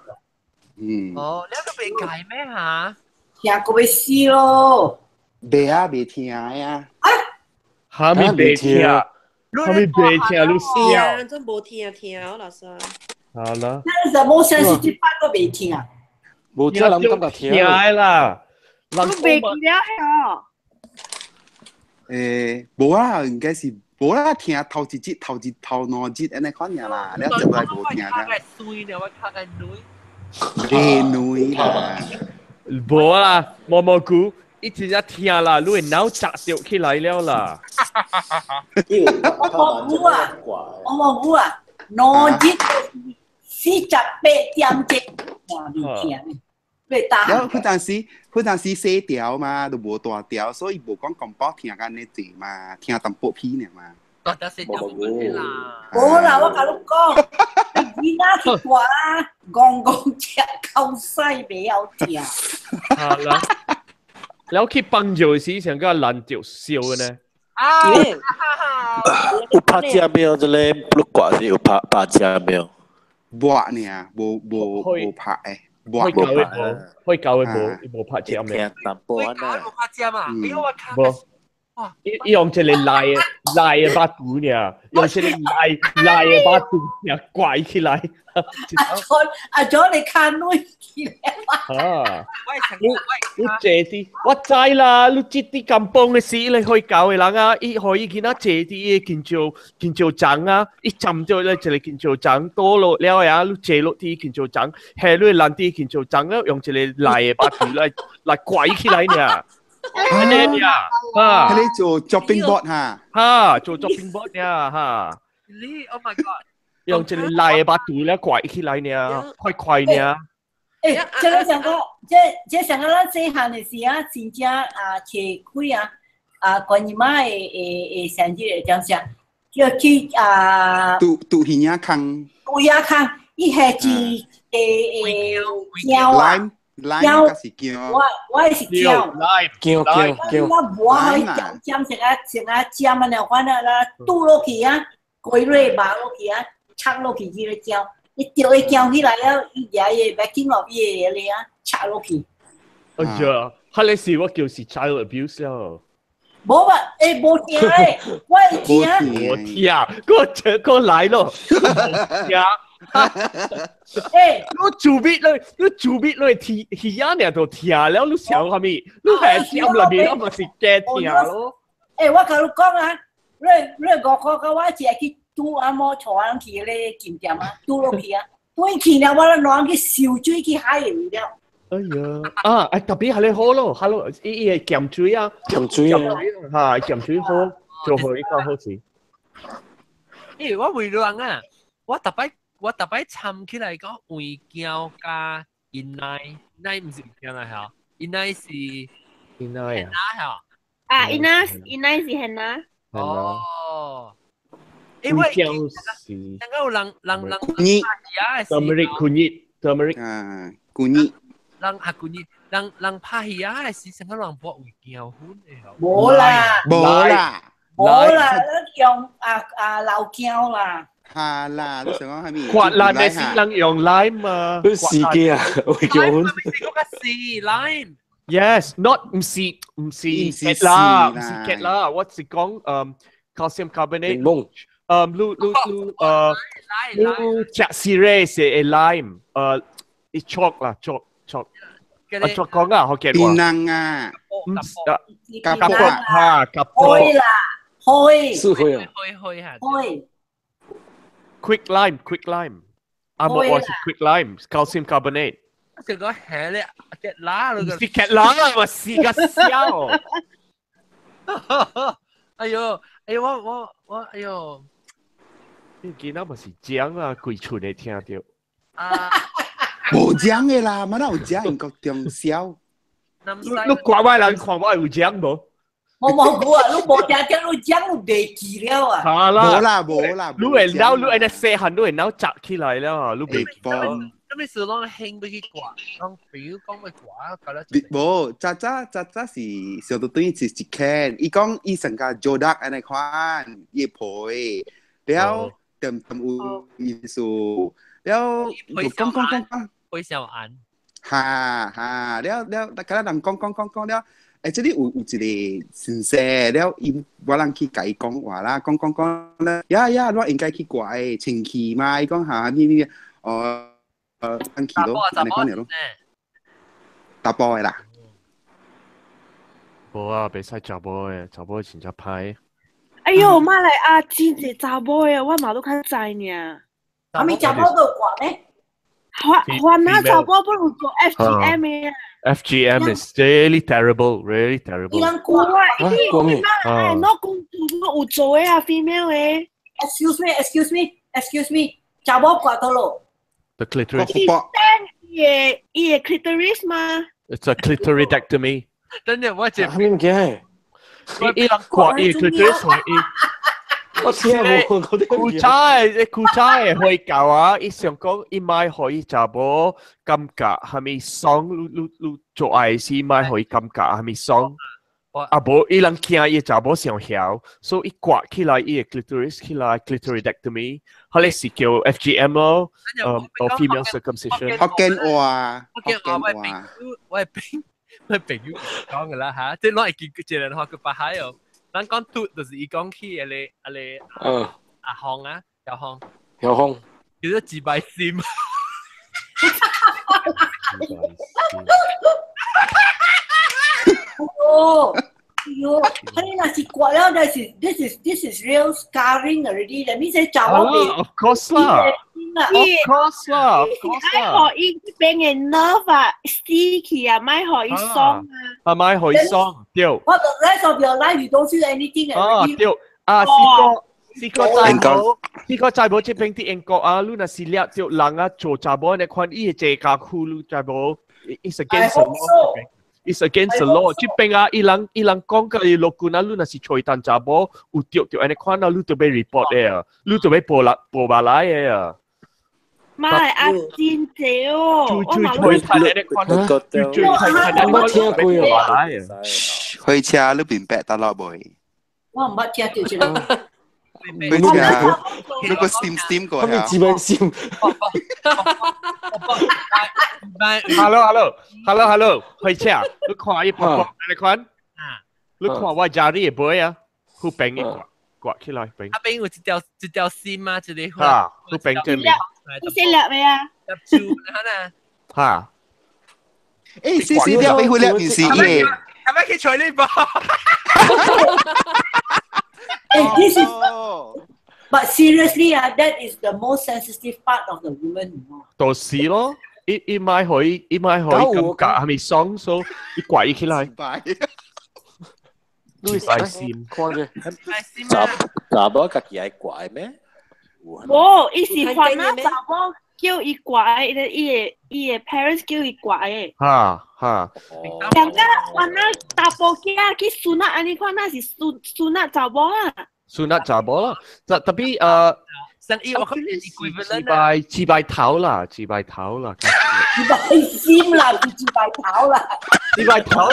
J: 嗯。
B: 哦，你個袂解咩嚇？
E: 聽過欲死咯！
J: 袂啊，袂聽啊。
A: 哈咪袂聽，哈咪袂聽，你
I: 笑。啊，真無聽聽，老師。
A: 好啦。
E: 那是無聲是一擺都袂聽。
H: 無聽人感覺聽
A: 啦。
C: 你袂記了哦。
J: 誒，無啊，應該是無啦，聽頭一節、頭一頭兩節按呢款爾啦，你就來無聽
B: 啦。較水了，我較個女。
J: 袂女啦。
A: 無啦，毛毛菇，一直在聽啦，你會腦砸著起來了啦。
E: 毛毛菇啊，毛毛菇啊，兩節48點鐘，哇，袂聽。
J: 然後彼陣時細條嘛，都無大條，所以無講廣播聽甲呢濟嘛，聽淡薄片爾嘛。
B: 大條細條無啦。
E: 無啦，我共你講，囡仔去掛啦，戇戇食狗屎袂曉聽。
A: 好啦，然後去幫助時上個難著笑呢。
B: 啊！
K: 有拍遮沒？這個你掛是有拍拍遮沒？
J: 無爾，無無無拍誒。
A: 開舊嘅無，開舊嘅無，無拍遮咩？
B: 開舊無拍遮嘛？哎呦我靠！
A: 無，伊用一個賴賴嘅把刀爾，用一個賴賴嘅把刀爾拐起來。
E: 阿祖你看女起來。
A: 啊！你你坐啲，我知啦。你這啲甘榜嘅時，你開舊嘅人啊，伊予伊囡仔坐佇伊個建築建築欉啊，伊站著咧一個建築欉倒落了呀，你坐落佇建築欉，下落爛佇建築欉了，用一個賴嘅把刀來來拐起來爾。按呢爾啊，
J: 彼個做 chopping board 哈，
A: 哈做 chopping board 爾哈。
B: 你 Oh my God！
A: 用一個賴嘅把刀來拐起來爾，快快爾。
E: 欸，這個上個，這這上個咱細漢的時啊，真正啊，找開啊，啊，觀音媽的的的生日會點啥？叫去啊，
J: 拄拄耳仔空，
E: 拄耳仔空，伊下一个胶啊，
J: 胶，
E: 我我是胶，
H: 胶胶胶，
E: 我磨好尖尖成啊成啊尖啊，了款啊啦，拄落去啊，规落麻落去啊，插落去這個膠。伊掉伊膠起來了，伊舉伊個緊落伊個咧啊，插落去。
A: 哎呀，彼個是我叫是 child abuse 了。
E: 無吧？欸，無聽咧，我會聽。
A: 無聽，閣這閣來咯。聽。
E: 欸，
A: 你做咩咧？你做咩咧？聽耳仔爾就聽了，你想啥物？你係聽內面，我嘛是假聽咯。
E: 欸，我共你講啊，你你五箍佮我一下去。拄阿某帶人去咧金店啊，拄落去啊，拄去了，我咧攞去泅水去海里了。
A: 哎呀，啊，哎特別係你好咯，哈咯，伊伊係鹹水啊，
H: 鹹水啊，
A: 嚇鹹水好，做好一個好事。
B: 欸，我為人啊，我特擺我特擺參起來講胃鏡加因奶，奶毋是胃鏡啊嚇，因奶是
A: 因奶啊，
C: 啊，因奶因奶是很啊。
B: 哦。因為
A: 是，
B: 那個人人人
J: 苦
A: 熱，turmeric 苦熱，turmeric
J: 啊，苦熱，
B: 人啊苦熱，人人拍魚仔是成個人搏胃鏡粉的。
E: 無啦，
J: 無啦，
E: 無啦，咱用啊啊老薑啦。
J: 哈啦，你想講啥物？
A: 刮爛的是人用 lime 啊，
H: 司機啊，胃鏡粉。
B: 嗰個是 lime。
A: Yes，not 毋是毋是結啦，毋是結啦，我是講calcium carbonate。
H: 檸檬。
A: 你你你你食 cereal 是會 lime，伊 chalk 啦 chalk chalk，啊 chalk 講啊，福建話。
J: 檳榔啊，
A: 夾卜哈夾卜。
E: 灰啦，灰。
H: 是灰啊。
B: 灰灰哈。
E: 灰。
A: Quick lime, quick lime，啊冇我是 quick lime, calcium carbonate。
B: 這個係咧，結拉
A: 咯。是結拉啦，我是個笑。
B: 哎呦，哎呦，我我我，哎呦。
A: 你見到咪是講啊，規厝會聽著。
B: 啊，
J: 無講的啦，嘛哪有講英國中宵？
A: 你國外人看我有講無？
E: 無無無啊！你無聽聽，你講你袂記了啊！
A: 哈啦，
J: 無啦無啦，
A: 你會腦你按呢細漢，你會腦扎起來了啊！你袂
J: 放。
B: 咁你是攏興欲去掛，攏朋友講欲掛，搞了。
J: 無，早早早早是上到對是一間，伊講伊上加做得按呢款，伊陪了。點點有因素，了就講講講講，
B: 裴小安，
J: 哈哈，了了，大家人講講講講了，誒，這裡有一個先生了，伊我人去共伊講話啦，講講講咧，呀呀，我應該去掛的清氣嘛，伊講嚇咩咩，哦，咱去咯，按呢款咯，查埔的啦。
A: 無啊，袂使查某的，查某真正歹。
C: 哎喲，馬來亞真濟查某的，我嘛都較知爾。
E: 啥物查某都有掛咩？
C: 還還那查某不如做 FGM 的啊。
A: FGM is really terrible, really terrible.
E: 伊人掛
C: 有啊，伊伊馬來亞攞公主有做的啊，female 的。
E: Excuse me, excuse me, excuse me，查某掛倒咯。
A: The clitoris.
C: 伊 stand 伊的 clitoris 嘛？
A: It's a clitoridectomy.
B: 等陣我一
H: 啥物件？
A: 伊人掛伊 clitoris 互伊。
H: 我聽無，我
A: 古早的古早的回教啊，伊想講伊莫予伊查某感覺蝦米爽，你你你做愛時莫予伊感覺蝦米爽。啊無，伊人驚伊查某傷曉，所以伊割起來伊的 clitoris 起來 clitoridectomy，彼个是叫 FGM 咯，或 female circumcision。
J: 福建話，
B: 福建話，我朋友講㗎啦嚇，即係攞嚟見一個人學佢白海哦。咱講嘟就是伊講起個阿康啊，小康，
H: 小康
B: 叫做自敗心。
E: 哦，喲，你若是割了，但是 this is real scarring already. That means 查某
A: 啊，of course 啦，of course 啦，of course 啦。
C: 愛予伊這邊的 nerve 啊死去啊，莫予伊爽啊。
A: 啊，莫予伊爽，對。
E: For the rest of your life, you don't feel anything
A: 啊，
E: already.
A: 對，啊，試過試過查某，試過查某這邊佇英國啊，你若是掠著人啊做查某呢款，伊會坐監窟，你知無？It's against the law. It's against the law。這邊啊，伊人講甲伊陸軍啊，你若是揣單查某有著著按呢款啊，你就欲 report 的啊，你就欲報來報下來的啊。
C: 馬來亞真濟哦，
A: 最最揣單按呢款，最最揣單按呢款，你欲報下來啊。
J: 火車你明白得落未？
E: 我毋捌聽著這個。
J: 火車，你個 steam steam 過
H: 啊？自閉心。
A: Hello hello hello hello，火車，你看伊拍拍按呢款，你看我家裡的尾啊，好平伊掛掛起來平。
B: 阿邊有一條線啊，一個。
A: 哈，好平正面。
C: 你識掠未啊？
B: 入住啦。
A: 哈。
J: 誒，細細粒，會粒唔是伊。
B: 係咪去取呢波？
E: This is but seriously 啊，that is the most sensitive part of the woman.
A: 就是咯，伊伊莫予伊伊莫予伊感覺係咪爽，所以伊掛伊起來。
H: 你
A: 拜心，
H: 看者。
K: 查查某家己愛掛咩？
C: 無，伊是還那查某叫伊掛的，伊的 parents 叫伊掛的。
A: 哈哈。
C: 人家還那查埔囝去 sunat 按呢款，那是 sun sunat 查某啊。
A: sunat 查某啦，特別
B: 生意我講
A: 自拜自拜頭啦，自拜頭啦。
E: 自拜心啦，是自拜頭啦。
A: 自拜頭，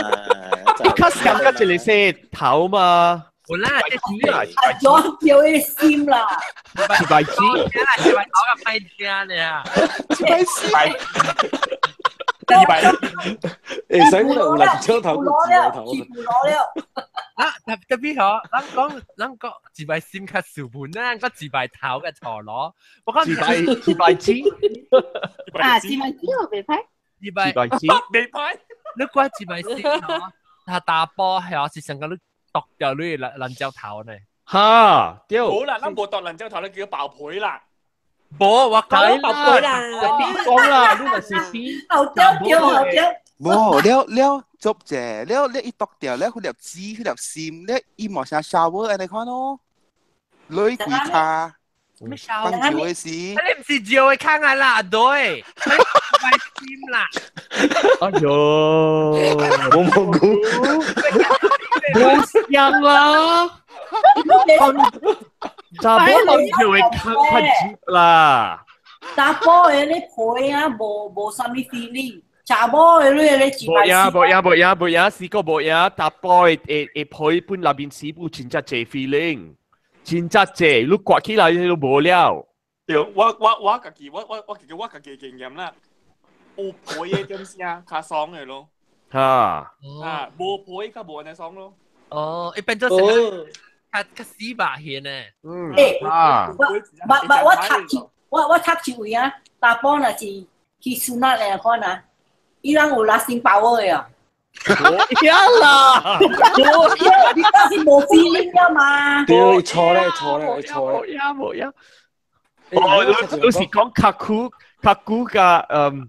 A: 你較感覺一個說頭嘛。
B: 有啦，這是
A: 啦，
E: 咗叫伊心啦。
A: 自拜子，
B: 自拜頭個歹聽呢。
J: 自拜心。
H: 自拜。誒，使我有兩張頭，
E: 攞了，全部攞了。
B: 啊，特別嗬，咱講自拜心較少本啦，講自拜頭嘅錯攞。我講
A: 自拜子。
C: 啊，自拜子我袂歹。
B: 自拜
A: 自拜子
D: 袂歹。
B: 你講自拜心嗬，他打波係是成個你剁掉你爛蕉頭呢？
A: 哈，對。
D: 好啦，咱無剁爛蕉頭，你叫爆皮啦。
B: 無，我講
I: 爆皮啦。
A: 講啦，你若是死。
E: 後掉掉後掉。
J: 無了了做者，了了伊剁掉，了彼粒籽，彼粒心，了伊無啥 shower 按呢款咯，落去規跤。
B: 咩 shower？
J: 放尿的時。
B: 你毋是尿的坑啊啦，對，你心啦。
A: 哎喲，我冇估，冇香啦。查某放尿的坑較熱啦。
E: 查甫的咧皮啊，無啥物 feeling。查某的你咧自
A: 無影無影無影無影，試過無影，查甫的會會皮本內面死有真正濟 feeling，真正濟，你刮起來都無了。
D: 對，我家己我家己我家己經驗啦。有皮嘅點聲較爽嘅咯。
A: 嚇！
D: 啊，無皮較無按呢爽咯。
B: 哦，伊變做成較較死白顯呢。
A: 嗯。
E: 欸
A: 啊！
E: 我我我讀一我讀一位啊，查埔若是去sunat的看啊，伊人有 lasting power 的啊。
A: 呀啦！
E: 你當時無 feeling 了嘛？
H: 對，錯咧，錯咧，錯咧。
A: 冇呀冇呀。哦，你是講較久較久甲嗯，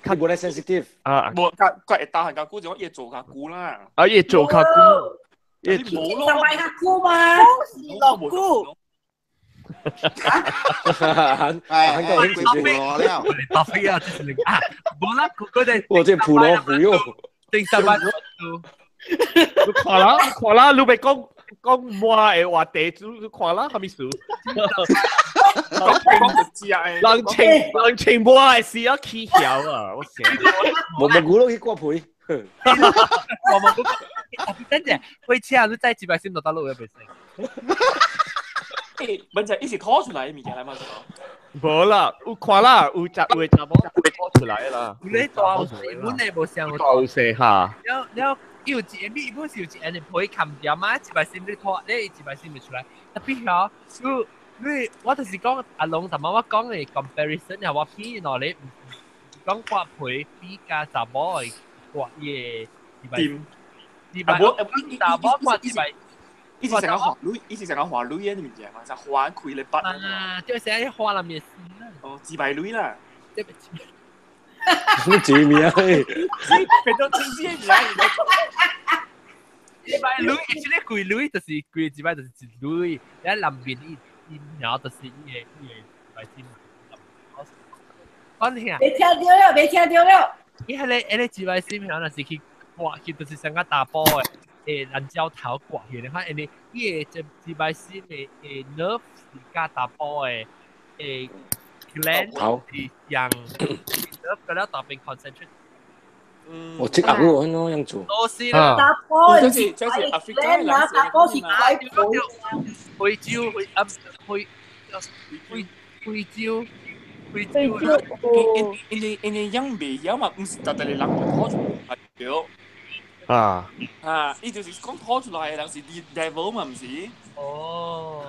H: 較無咧 sensitive
A: 啊。
D: 無，較較會打較久就講伊做較久啦。
A: 啊，伊做較久，伊
D: 無咯。
E: 上擺較久嘛？
C: 是落久。
H: 係
J: 係係普羅了，
B: 白飛啊！這是你啊，無啦，佢哋
H: 我這普羅虎喲，
B: 定十八度。
A: 你看啦，看啦，你咪講講滿的話題，你看啦，啥物事？
D: 講就知啊！
A: 人情人情滿的事啊，起曉啊！我成
H: 無無古攏去割皮。
B: 我無古，等陣，火車你再幾百先到大陸要袂使。
D: 欸，問題伊是拖出來的物件來嘛？
A: 無啦，有看啦，有食有查某拖出來啦。
B: 你大有本來無像，
A: 大有勢哈。
B: 了了，伊有一個米本是有一個人皮冚掉嘛，一擺先你拖，你一擺先袂出來。特別曉，你我就是講阿龍，同埋我講的 comparison 係我比喏你，講割皮比較查某的割伊的，
D: 點？
B: 啊無，查某割一擺。
D: 伊是成個花蕊，伊是成個花蕊的物件嘛，就花開咧筆。
B: 啊，就是喺花裏面。
D: 哦，自白蕊啦。
H: 什麼字名啊？
D: 變做青子的名。
B: 自白蕊，其實規蕊就是規自白就是一蕊，你南邊伊伊苗就是伊個伊個自白心。講聽。
E: 沒聽到了，沒聽到了。
B: 伊迄個迄個自白心，若是去刮去，就是成個大波的。誒，辣椒頭刮去，你看，因為伊個這擺新的誒 nerve 是加大波的誒 gland 是像 nerve 嗰了特別 concentrate。
H: 我即壓咯，咁樣做。
B: 多是啦，
E: 大波
D: 是這是 Africa
E: 啦，大波是拐
B: 非洲非啊非非非洲非洲。
D: 因為因為樣袂曉嘛，毋是逐逐個人拖出來對。
A: 啊！
D: 啊！伊就是講拖出來的人是 devil 嘛，毋是？
B: 哦。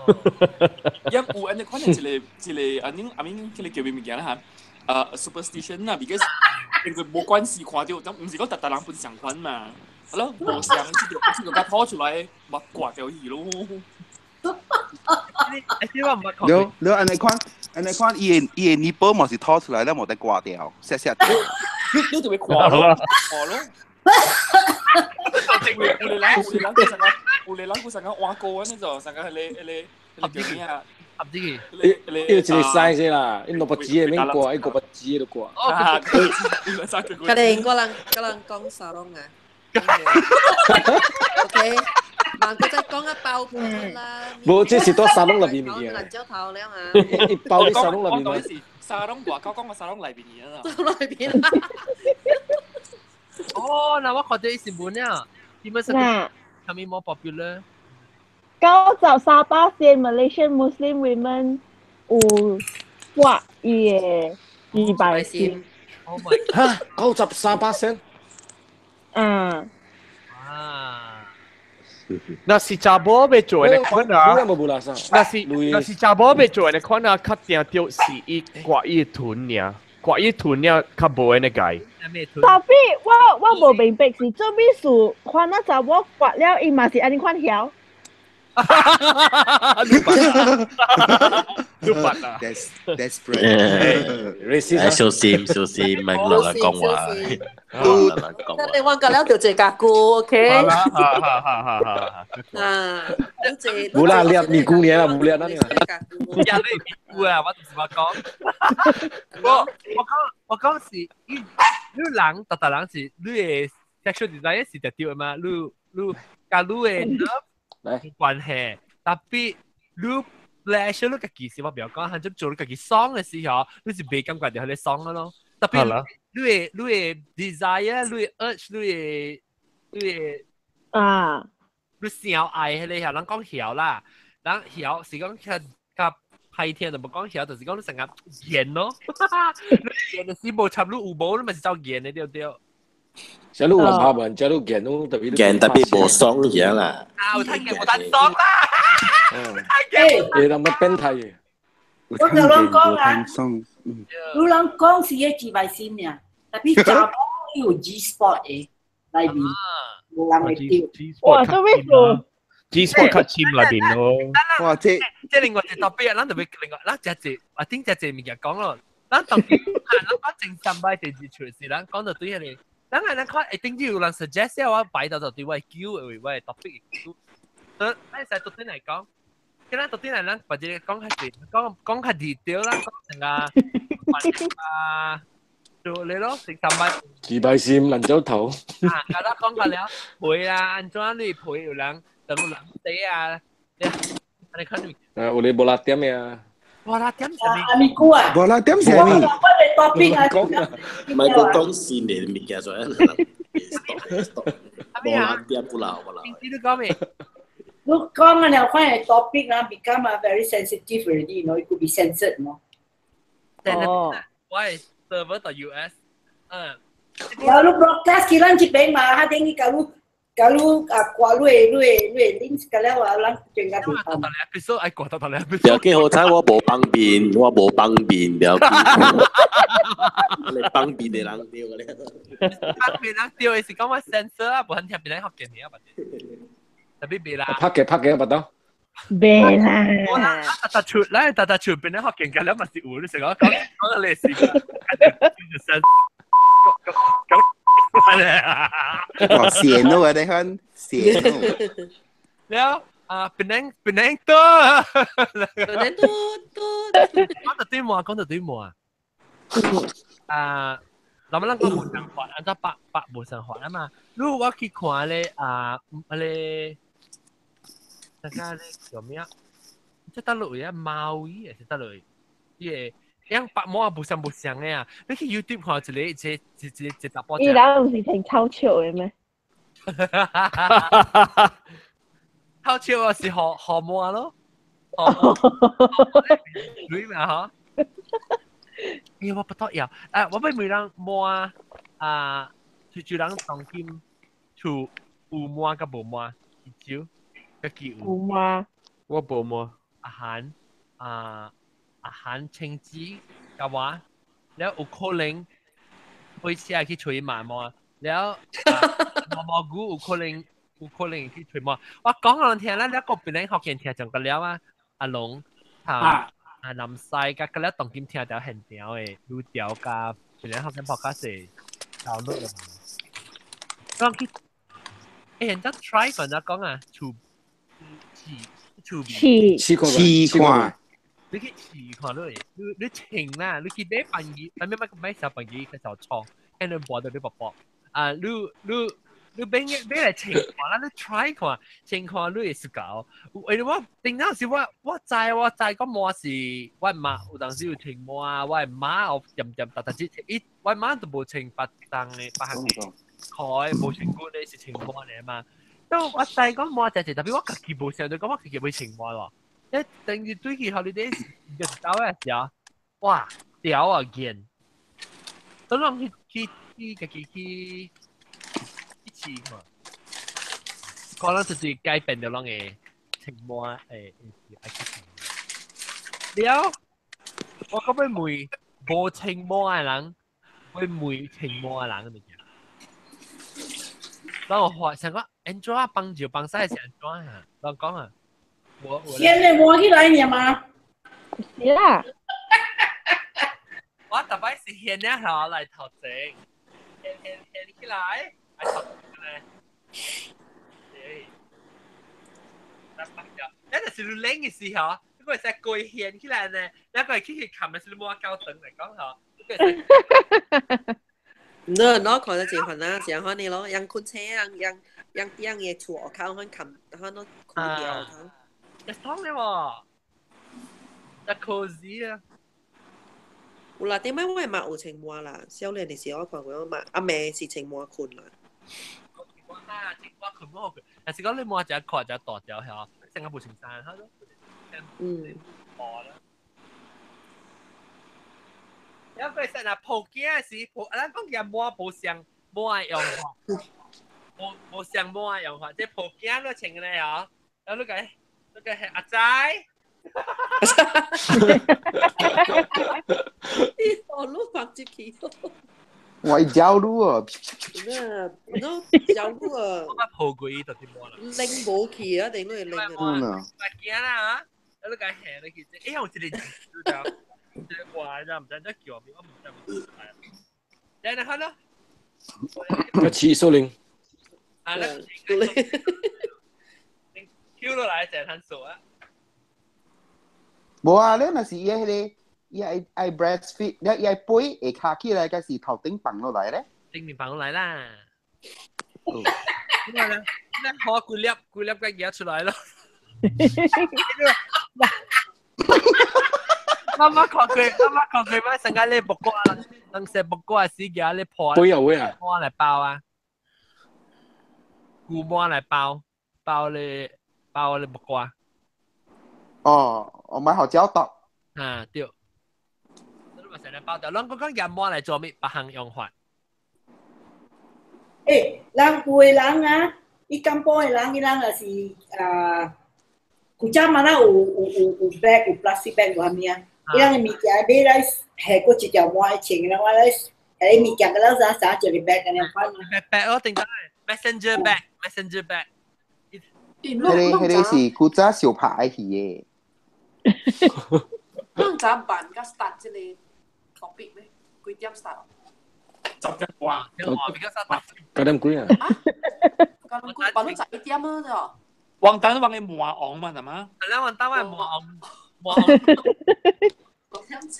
D: 因有按呢款的一個一個啊，恁阿明彼個叫咩物件啦嚇？superstition 啦，because 因為無關係看著，毋是講逐逐人本相款嘛。係咯，無相，這個這個共拖出來，嘛掛掉去咯。
J: 你你按呢款按呢款，伊的伊的 nipple 嘛是拖出來，了無得掛掉，錫錫掉。
D: 你你就會看咯，看咯。有個人有個人佫成個有個人佫成個換歌安尼就成個彼個彼個彼個叫咩啊？
B: 合子嘅，
H: 伊有一個 size 啦，伊600紙的免掛，伊500紙的都掛。
D: 啊，
I: 家己我人我人講沙龍啊。OK，萬個再講一包啦。
H: 無，這是到沙龍內面物件。
I: 辣椒頭了啊！
H: 一包喺沙龍內面。
D: 是沙龍外口講個沙龍內面啊。
I: 沙龍內面。
B: 哦，嗱，我看到伊新聞啊，點樣係咪more popular？
C: 93% Malaysian Muslim women 有割伊的自白心。
B: Oh my！
H: 嚇，93%？
C: 嗯。
B: 啊！
A: 若是查某欲做的款啊，
H: 若
A: 是若是查某欲做的款啊，較定著是伊割伊臀爾，割伊臀爾較無按呢解。
C: tapi 我我無明白是做咩事，看那查某割了，伊嘛是按呢款曉。
A: 你笨啊
J: ！Desperate，
K: 小心小心，唔係亂亂講話，亂亂講話。
I: 你我割了就這家久，OK？
A: 哈哈哈哈哈！
I: 啊，
H: 無啦，你咪姑娘啦，無啦，那你。
B: 呀，你咪姑啊！我就是話講，我我講我講是，你人逐逐人是你的 sexual desire 是特對嘛？你你佮你的 love 無關係，tapi 你 pleasure 你家己是我不要講，反正做你家己爽的時候，你是袂感覺著彼個爽的咯。tapi 你的你的 desire，你的 urge，你的你的
C: 啊，
B: 你想愛彼個，人講曉啦，人曉是講較較歹聽就無講曉，就是講你成日言咯，你言的是無插你有無，你咪是走言的對對。
H: 這你有拍文，這你言攏特別
K: 言特別無爽嘢啦。
B: 啊，有聽見無得爽啦！
E: 誒，
H: 你諗乜變態？
E: 我甲攏講啊，你人講是個自敗心爾，特別查某有 G spot 的內面，無人會丟。
C: 哇，做咩事
A: ？G spot 較深內面咯。
J: 哇，這
B: 這另外一特別，咱特別另外，咱食一，我頂食一物件講咯，咱特別，咱講正三擺第二出是，咱講到對迄個，咱係咱看一定有人 suggest 我擺到就對我叫的我特別叫，所以咱使到底來講。咱到底來咱或者講較濟，講講較低調啦，講成個啊，做你咯，食三擺。
H: 自敗心難走頭。
B: 啊，甲咱講過了，陪啊，安怎你陪有人，等有人底啊，你看你。
H: 啊，有你無拉點呀？
B: 無拉點啥物？
E: 阿咪姑啊！
J: 無拉點啥物？
E: 我嚟多邊啊？
K: 唔係講講新的物件，所以無拉點不老不老。
B: 你講咩？
E: 你講啊，了看嘅 topic 啊，become a very sensitive already, you know, it could be censored, no?
B: 哦，我係 server 到 US，嗯。
E: Kalau broadcast 去咱這邊嘛，他等於假如假如啊掛你的 link 個了啊，咱專家
B: 就講。episode 愛掛到到
K: episode。不要緊，好彩我無幫面，我無幫面，不要緊。你幫面的人對個咧。
B: 幫面人對的是講我 censor 啊，無很聽別人學見你啊，特別別啦。
H: 拍嘅拍嘅，白刀。
C: 別啦。
B: 我啦，特特出咧，特特出邊咧學見嘅咧，咪是有你成個講講個歷史。
J: 哦，閃咯，我哋看閃咯。
B: 了啊，檳城檳城多，
I: 檳城多多。
B: 講到對冇，講到對冇啊。啊，咱們咱講無生活，按照白白無生活啊嘛。如果我去看咧啊，咧，大家咧叫咩啊？這大陸有貓魚，是大陸，伊個。樣白毛啊，無相無相的啊！你去 YouTube 看一個一個一個一查甫。
C: 伊人毋是成臭笑的咩？
B: 臭笑啊，是河河毛咯，水嘛嗬？哎，我不得了！啊，我欲問人摸啊，就人當今厝有摸佮無摸，一招家己有。
C: 有摸。
A: 我無摸。
B: 阿韓啊。阿韓青子嘅話，了有可能開車去吹麻毛，了毛毛菇有可能有可能去吹毛。我講兩聽啦，了個邊人福建聽上個了啊，阿龍啊啊南西甲個了當今聽條現條的，有條甲邊人福建博較濟 download 了。講去，欸，人家 try 過，人家講啊，厝厝
C: 試
J: 試看。
B: 你去試看你，你你穿啦，你去買飯機，買買買小飯機，佢就錯，跟住播到你卜卜。啊，你你你買買來穿看啦，你 try 看，穿看你會 suka。為我頂當時我我知我知講毛是我媽有當時有穿毛啊，我媽有點點特特只伊我媽都無穿別當的別項的，開無穿過的是穿毛的嘛。但我知講毛就係特別我家己無想到講我家己會穿毛咯。一等於對佢後你啲就走嘅時候，哇，屌啊見！等人去去去家己去去試看，可能就是改變咗人嘅情況誒，愛去試。了，我可欲問無情魔嘅人，會問情魔嘅人嘅物件。然後我話想講，安怎幫就幫晒是安怎啊？人講啊。
E: 現在摸起來呢嗎？
C: 是啦。
B: 我特擺是現了頭來頭前，現現現起來，來頭前咧。欸，咱就是你冷嘅時候，你個會使過現起來呢，你個會去去冚的是你摸夠長來講吼，你個會使。
I: 你攞看到一份啊，上看你咯，用困車啊，用用啲嘅厝口，看冚，看到困掉口。
B: 會爽的喎，會 cozy 啊！
I: 有啦，頂擺我嘛有穿襪啦，少年的時候我看過我嘛，阿妹是穿襪困啦。
B: 我啊，穿襪困我，但是講你襪只闊只大條嚇，成個無穿衫，哈。
I: 嗯。
B: 薄啦。了佢實嗱抱囝時抱，咱講嘅摸無相摸愛用法，無無相摸愛用法，即抱囝你穿咧嗬，了你個你個係阿仔。
I: 哦，你發入去。
J: 我焦慮啊！
I: 咩？侬焦慮啊！
B: 我抱過伊就點摸啦。
I: 拎無去啊，定你會拎啊？
J: 嗯
B: 啊。驚啦嚇！你講下你去，哎呀，我這個這個話就唔知得叫咩，我唔知。嚟嚟看咯。
H: 我似蘇玲。
B: 啊，你跳落來就很數啊！
J: 無啊，你若是伊迄個，伊愛愛 breastfeed，你伊愛背會卡起來，該是頭頂放落來咧。
B: 頂面放落來啦。點解咧？咧可幾粒幾粒嘅嘢出來咯。媽媽看過，媽媽看過，媽成日咧木瓜，人食木瓜時間咧破。
H: 背又會啊？
B: 膜來包啊，菇膜來包，包咧包咧木瓜。
J: 哦，我買好膠袋。
B: 啊，對。你咪成日包掉，咱講講鹽膜來做咩？別項用法。
E: 欸，人有的人啊，伊甘埔的人，伊人也是啊，古早嘛那有有有有 bag 有 plastic bag 有啥物啊？伊人的物件買來下過一條膜穿，然後來下物件個了啥啥一個 bag 按呢款。
B: bag 咯，定得 messenger bag，messenger bag。
J: 迄個迄個是古早小拍戲的。
I: 咱早辦甲 start 這個 topic 咩？幾點 start？
D: 十點半。
H: 九點幾啊？
I: 九點幾？辦到11點啊？啫。
D: 王丹王嘅魔王嘛，係嘛？
B: 係啦，王丹王魔王，魔王。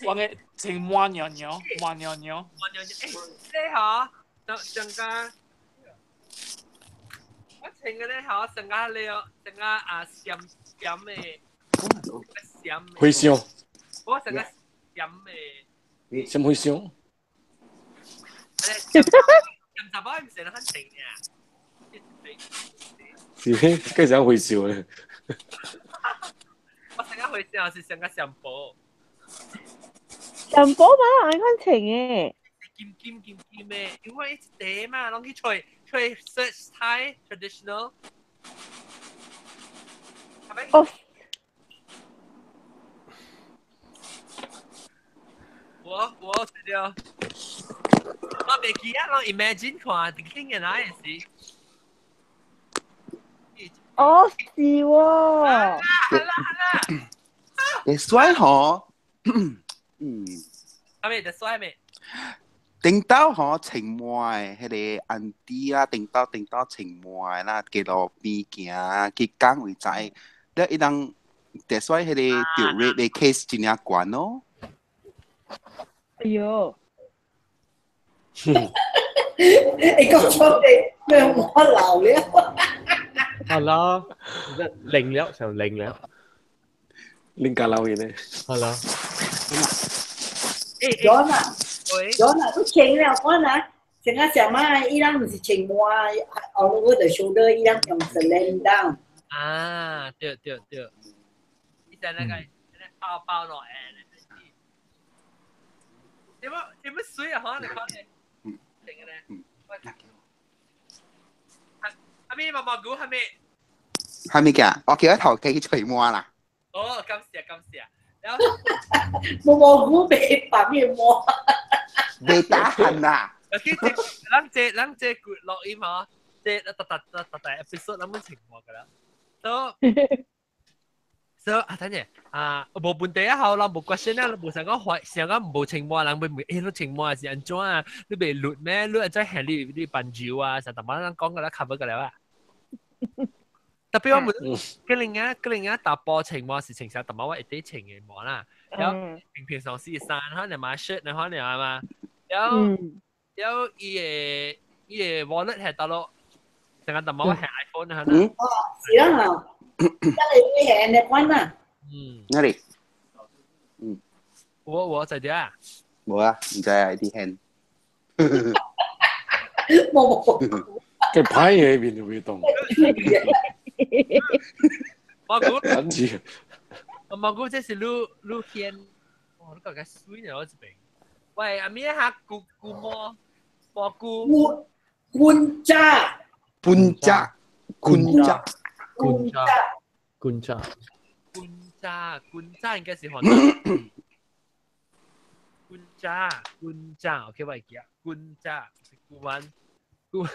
D: 王嘅成魔尿尿，魔尿尿，
B: 魔尿尿。誒，你好，上上個，我穿個咧好，上個了，上個啊閃閃的，閃的。
H: 灰箱。
B: 我上個閃的。
H: 什灰箱？
B: 閃雜包唔是很定嘅。
H: 是，計時回笑咧。
B: 我成日回笑是成個上寶。
C: 上寶嘛，人看情嘅。
B: 金金金金的，因為一地嘛，攏去吹吹 search Thai traditional。係咪？
C: 哦。
B: 我對了。我未記啊，攏 imagine 看，聽見哪會是？
C: 哦，是喎。
B: 好啦好啦。
J: 會帥吼，嗯。
B: 係咪？會帥咩？
J: 頂到吼穿滿的彼個安迪啊，頂到頂到穿滿的啦，街路邊行去講位知，了伊人會使彼個著 rape 的 case 真正懸咯。
C: 哎喲！
E: 你講錯嘅，咩我老了。
A: 係啦，零了就零了，
H: 零加老嘅咧。
A: 係啦。
E: 有啦，有啦，都穿了，我啦，成個小媽，伊人毋是穿滿，all over the shoulder，伊人用 slam down。
B: 啊，對對對，伊就那個包包落來。點樣點樣水啊？嚇，你看咧，定嘅咧。係咪毛毛菇？係咪？
J: 係咪㗎？我叫佢頭家去除毛啦。
B: 哦，感謝感謝。然後
E: 毛毛菇被白面膜。
J: 未打痕啊！
B: 咱這咱這錄音嗬，這特特特特特 episode 咱們情況㗎啦。所以所以啊，等陣啊，無問題啊，好啦，無 question 啊，無想講壞，想講無情況，人會問，欸，你情況是按怎啊？你袂錄咩？你會使行你你伴奏啊？成淡薄咱講個啦，cover 個了啊。特別我問，個另啊個另啊，大波情況是情啥？淡薄我一啲情嘅無啦。然後平平常時衫，可能買 shirt，你可能係嘛？然後然後伊個伊個 wallet 係倒落，成個淡薄我係 iPhone 啊。
E: 哦，是啦。你係你關啊？
B: 嗯，
J: 哪裡？嗯，
B: 我在啲啊。
J: 冇啊，唔知啊，啲輕。
E: 冇冇。
H: 佢派嘢邊就會動。
B: 我估。
H: 緊住。
B: 我估這是滷滷芡，哇！你講個水呢，我這邊。喂，阿咩哈菇菇魔蘑菇。
E: 官渣。
J: 半扎，官扎，
A: 官扎，官扎，
B: 官渣，官渣應該是韓國。官渣，官渣，OK，我會記啊。官渣是古玩，古。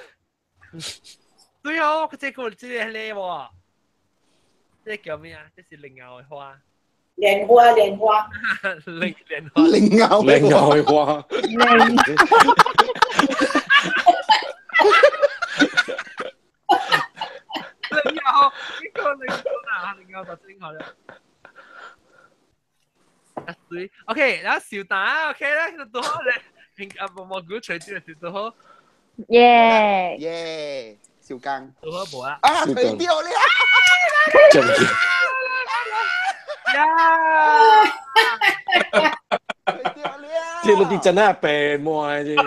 B: 對哦，這個這個係喎，這個叫咩啊？這是另外花。
E: 蓮花，蓮花。
B: 蓮蓮花。
J: 另外
H: 另外花。
B: 另外，呢個另啊，另外就正確啦。啊對，OK，然後小達，OK 啦，就好咧，平啊冇冇估隨住就好。
C: 耶
J: 耶，小剛。
B: 做好冇啊？
J: 啊，除掉了。
B: 呀！
H: 這個啲真係病魔啫。
J: 二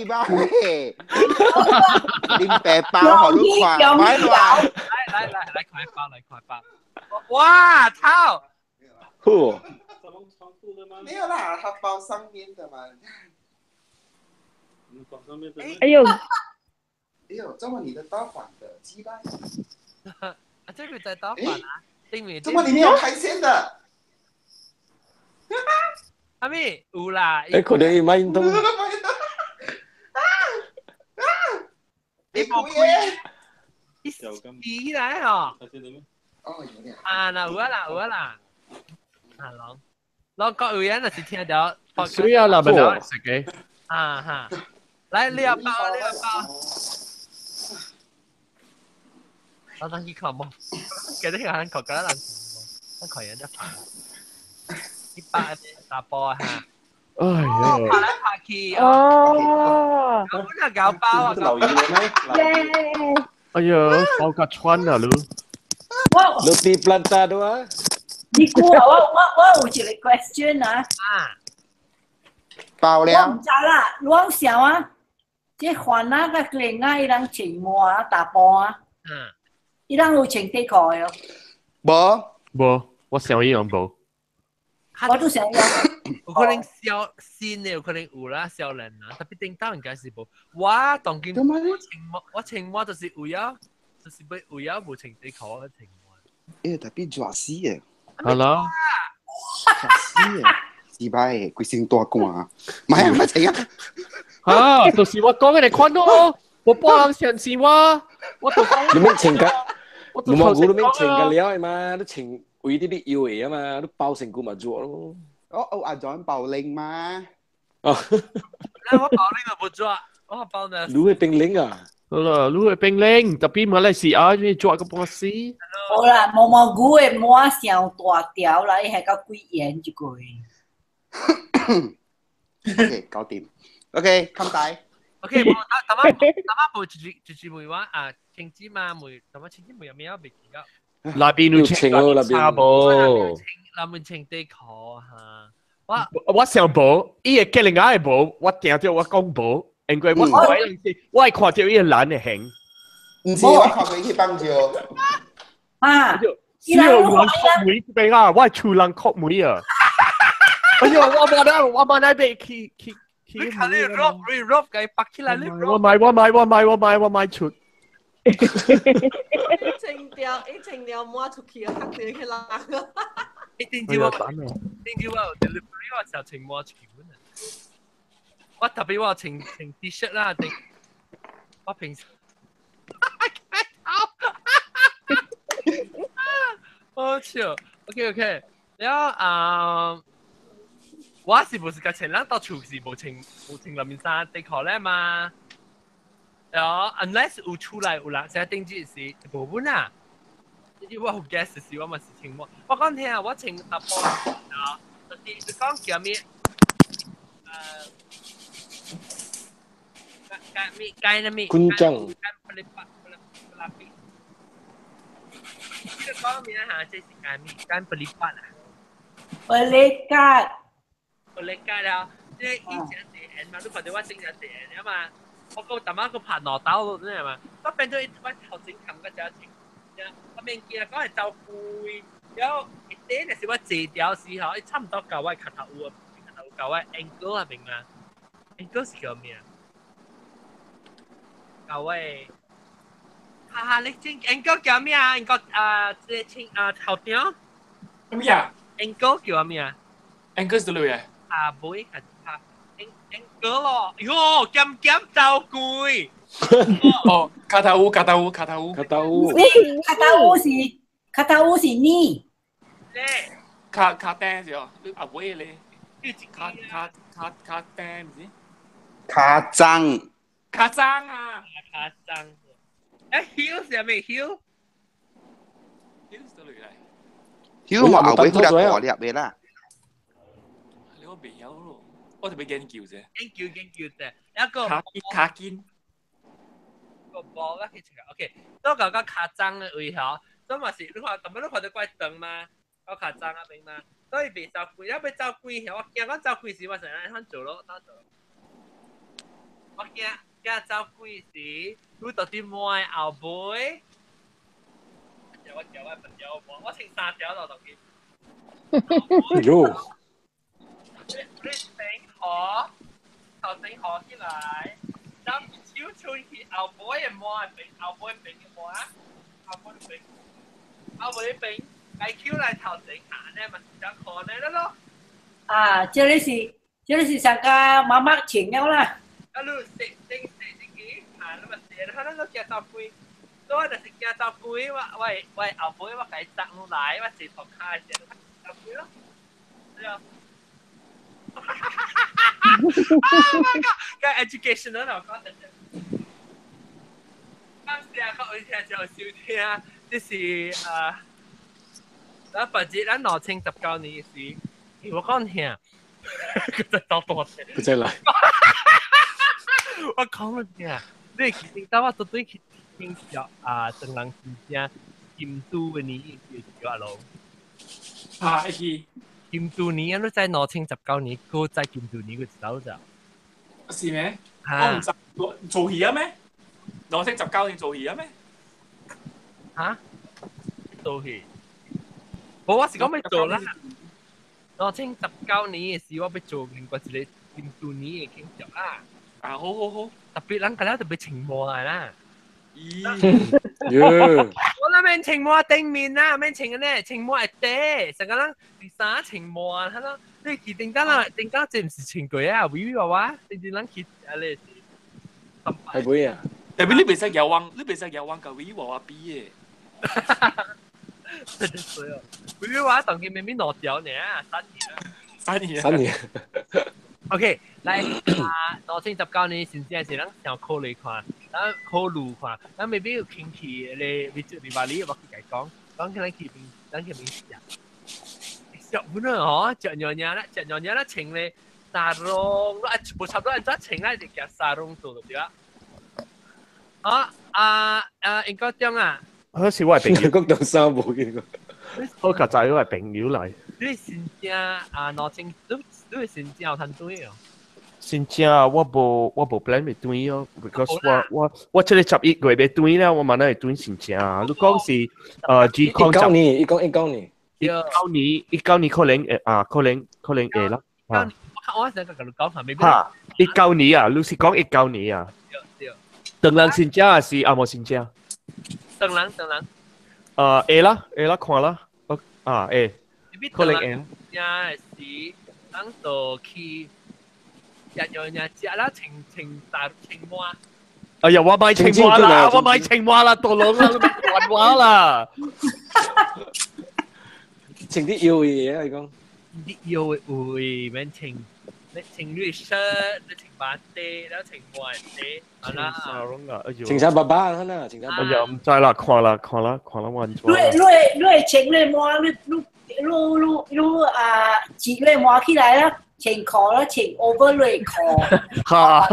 J: 百，拎白包好你看，買來。
B: 來來來，來快包，來快包。哇，操！
H: 好。
J: 沒有啦，他包上面的嘛。
C: 哎呦！
J: 哎呦，這麼你的倒反的，雞巴！
B: 啊，這個在倒反啊，定面。
J: 怎麼裡面有開線的？
B: 阿咪有啦。
H: 欸，可能伊買通。
B: 你冇開？起來吼。
J: 哦，有點。
B: 啊，嗱有啊啦，有啊啦。啊，攏攏國語言就是聽到。
A: 水啊，嗱，咪就食嘅。
B: 啊哈！來兩包，兩包。我等去看冇，記得人看，覺得人我看人得拍，一百打波哈。
A: 哎呀！
B: 拍來拍去
C: 哦。
B: 我本來搞包啊。
K: 留意咩？
A: 哎呀，包個穿啊，你。
H: 你啲 planta 都啊？
E: 你估啊？我有一個 question 啊。
B: 啊。
J: 爆了！
E: 我毋知啦，我想啊，這番仔甲另外伊人穿襪啊、大波啊，伊人有穿底褲的哦。
J: 無
A: 無，我想伊人無。
E: 我都想伊。
B: 有可能少新的，有可能有啦，少年啊，特別頂到應該是無。我當今我穿襪，我穿襪就是為了，就是欲為了無穿底褲我穿襪。
J: 欸，特別熱死的。
A: 係啦。
J: 熱死的。是擺，規身大汗，唔係啊，唔係啊，
A: 啊，就是我講嘅你看咯，我幫人相信我，我就講。
H: 你免穿個，你冇估你免穿個了的嘛，你穿為啲啲腰的啊嘛，你包身軀嘛做咯。
J: 哦哦，阿 John 包領嘛。
H: 哦。
B: 那我包領就不做，我包呢。
H: 你會冰領啊？
A: 好啦，你會冰領，特別馬來西亞你做個波斯。
E: 好啦，毛毛菇的膜上大條啦，伊係到幾嚴一個。
J: OK，搞掂。OK，冚帶。
B: OK，冇，頭頭頭冇一一問我啊，青子嘛問，頭媽青子問有咩未記得？
A: 那邊有穿
H: 哦，那邊
A: 無？
B: 那邊穿底褲哈。我
A: 我想無，伊會叫另外個無，我聽到我講無，因為我看我會看到伊個男的型。
J: 毋是，我看過去放照。
E: 啊！
A: 只有人哭妹這邊啊，我厝人哭妹啊。哎呦，我冇得，我冇得被去去去。
B: 你看你 rob 你 rob 佢拔起來你 rob。
A: 我買我買我買我買我買出。
I: 一清掉一清掉摸出去，嚇到去人。
B: 一定知我，定知我 delivery 我就清摸出去。我特別我穿穿 T 恤啦，定我平時。好笑，OK OK，然後啊。我是無是甲穿，咱到厝是無穿無穿內面衫底褲咧嘛。然後 unless 有出來有人，成日頂住是無本啊。你我有 guess 是我嘛是穿我，我講聽啊，我穿淡薄啊，就是你講叫咩？誒，咩雞那咩？
H: 坤章。
B: 你講咩啊？這是雞咩？雞不哩巴啊？
E: 不哩嘎。
B: 我理解了，即係以前電嘛，你看到我正常電啊嘛，我個大媽個拍攞刀，你知嘛？我變做我頭前冚個只情，我免驚講係走貴，然後一點就是我坐掉時候，差唔多到我腳頭有啊，搞我 ankle 啊，明嘛？ankle 是叫咩啊？搞我，哈哈，你知 ankle 叫咩啊？ankle 啊，這清啊頭頂。
D: 咩啊
B: ？ankle 叫咩啊
D: ？ankle 是咩啊？
B: 啊，尾啊啊，ankle 咯，喲，減減走鬼。
D: 哦，卡頭烏，卡頭烏，卡頭烏，
H: 卡頭烏。
E: 卡頭烏是卡頭烏是你。
B: 咧。
D: 卡卡釘是哦，你阿尾咧。卡卡卡卡釘唔是？
J: 卡踭。
D: 卡踭啊！
B: 卡踭。誒，heel 是咩 heel？heel
D: 是咩嚟
J: ？heel 我後尾好大粒嘅啦。
D: 你我未曉咯，我就要研究啫。
B: 研究研究啫，一個
D: 卡卡筋。
B: 個波啦，去食。OK，都搞個卡踭嘅位嗬，都嘛是你看，特別你看到怪長嘛，個卡踭啊邊嘛，所以袂走鬼，要走鬼，我驚講走鬼時，我成日按做咯，當做。我驚驚走鬼時，你到底摸後背。我條我條我我穿三條就當佢。
H: 喲。
B: 你頂河，頭頂河起來，咁手穿去後背嘅摸邊，後背邊嘅摸，後背邊，後背邊，該 Q 來頭頂下呢，咪就可能了咯。
E: 啊，這裡是這裡是上個媽媽穿了啦。
B: 啊，你食頂食這個，啊，你咪食，可能都驚走鬼。所以就是驚走鬼，我我我後背我共伊砸落來，我坐頭跤時走鬼咯，對啊。Oh my god！個 educational 我講真真。感謝各位聽眾收聽，這是啊，咱別日咱2019年時，我講聽，佢在找多錢。
H: 不再來。
B: 我講了聽，你其實當我絕對去聽著啊，當人真正金都的年叫阿龍。
D: 啊，會記。
B: 金都年，你知2019年，閣再金都年，佢走就。
D: 是咩？我唔知做戲啊咩？2019年做戲啊咩？
B: 嚇？做戲？無，我是講欲做啦。2019年的時，我欲做另外一個金都年的慶祝啦。
D: 啊，好好好。
B: 特別咱個了特別穿毛來啦。
D: 咦？
B: 我那免穿毛頂面啦，免穿個呢，穿毛會短，成個人第三穿毛啊，他講你去頂當啦，頂當這毋是穿過啊，微微娃娃，頂陣人去啊咧是。
H: 係會啊？
D: 特別你袂使搖彎，你袂使搖彎佮微娃娃比的。
B: 真係哦，微微娃娃當今明明兩條呢，三年。
D: 三年。
H: 三年。
B: OK，來啊，2019年真正是咱想考慮看，咱考慮看，咱未必有興趣咧，未做禮拜你我去共伊講，講起來去邊，咱去邊食。食本來吼，食尿尿啦，食尿尿啦，穿咧沙龍，啊，無差不多按怎穿啦，就夾沙龍做就對啦。啊啊啊！應該點啊？
A: 好似我係朋友，
H: 講到衫無見過。
A: 我實在我係朋友嚟。
B: 你新正啊，兩千，你你新正有趁轉哦？
A: 新正我無我無 plan 欲轉哦，because 我我我這個11月欲轉了，我嘛哪會轉新正。你講是G 空
H: 19年，一九年，
A: 19年，19年可能會啊，可能可能會啦。
B: 啊，我我想共你講下，未
A: 哈，19年啊，你是講19年啊？
B: 對。
A: 當人新正還是阿無新正？
B: 當人當人。
A: 會啦會啦，看啦，啊會，可能會。
B: 正是咱就去。日日日食啦，穿穿大穿襪。
A: 哎呀，我買穿襪啦，我買穿襪啦，大龍啦，你還我啦。
H: 穿啲腰嘅嘢啊，你講。
B: 啲腰嘅位免穿，你穿你恤，你穿襪底，然後穿襪底，好啦。
H: 穿衫爸爸啊，啦，穿衫。
A: 哎呀，唔知啦，看啦，看啦，看啦，我唔知。
E: 你你你會穿你襪，你你你你你啊，穿你襪起來啦。穿褲啦，穿 over 內褲。
A: 哈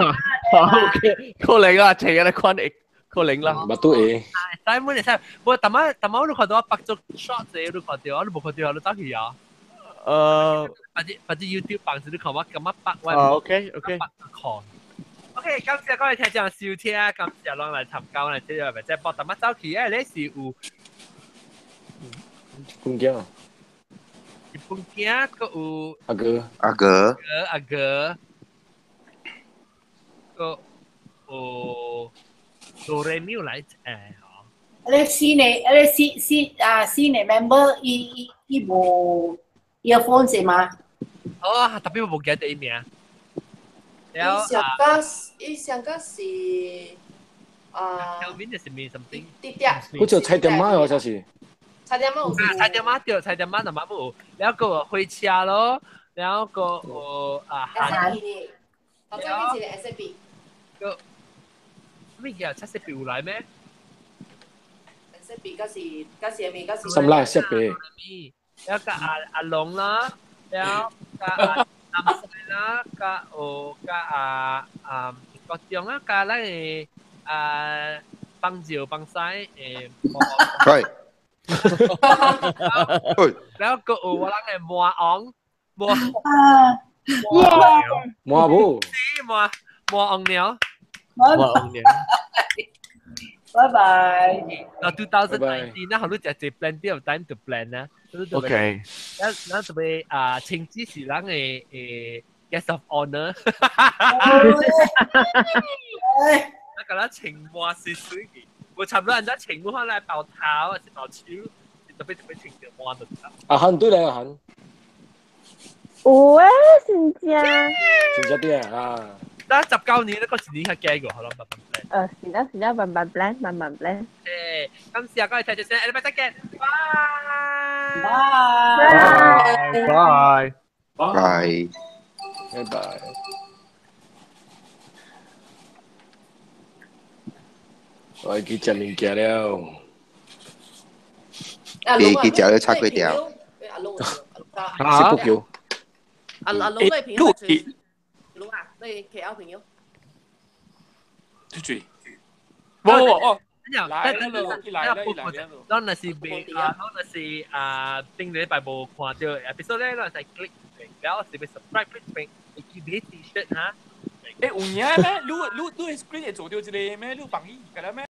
A: ，OK，可能啊，穿個款會可能啦。
H: 乜都會。
B: 但係問題是，我逐擺逐擺你看到我白做 short 者，你看到，你無看到，你走去啊？或者或者 YouTube 放時你看我感覺白我。
A: 啊，OK OK。
B: 看。OK，感謝各位聽眾收聽，感謝攏來參加，來這個節目，逐擺走去，誒，你是有。
H: 公交。
B: 日本囝，閣有
H: 阿哥，
J: 阿哥，
B: 阿哥，閣有哆來咪來一個吼。
E: 你新的，你新新啊新的 member，伊伊伊無 earphone 是嗎？
B: 哦，特別我無記得伊名。
I: 伊上個伊上個是啊。
B: Kelvin 就是咩 something？
I: 啲啲。
H: 好似菜店媽好像是。
I: 菜店媽有。
B: 啊，菜店媽對，菜店媽就媽冇。然後個火車咯，然後個有啊。
I: S B 頭先一個 S B。
B: 個咩叫七色表來咩
I: ？S B 嗰時嗰時咩？嗰時。
H: 什麼設備？
B: 然後個阿阿龍啦，然後個阿南西啦，個有個阿阿國中啊，個咱個啊幫照幫西誒。
J: 係。
B: 然後個有我人嘅魔王，魔
H: 魔母，
B: 魔魔王鳥，
A: 魔王鳥。
E: 拜拜。
B: 嗱，2019啦，好多只只 plenty of time to plan 啦。
A: OK。
B: 咱咱特別啊，晴子是咱嘅誒 guest of honor。咱個咱情話是水嘅，我差不多人家情話來爆頭，還是爆手，特別特別情就摸就得。
H: 阿漢對嚟阿漢。
C: 有誒，真正。
H: 真正對啊。
B: 但19年那個一年較加過，好啦，慢慢 plan。
C: 是啦是啦，慢慢 plan，慢慢 plan。
B: 誒，感謝各位聽眾先，下禮拜再見，拜
E: 拜
A: 拜
J: 拜
H: 拜拜。我去食物件了。
J: 你去食了炒粿條。
H: 啊？是不叫。
I: 阿阿龍你朋友係龍啊，你 KL 朋友。
D: 對對。冇冇哦。來了，來了，來了。
B: 咱若是未啊，咱若是啊，頂禮拜無看到 episode 咧，咱使 click 了，是欲 subscribe click 會記買 T-shirt 哈。
D: 欸，有影咩？你你你 screen 會做到這個咩？你放伊個了咩？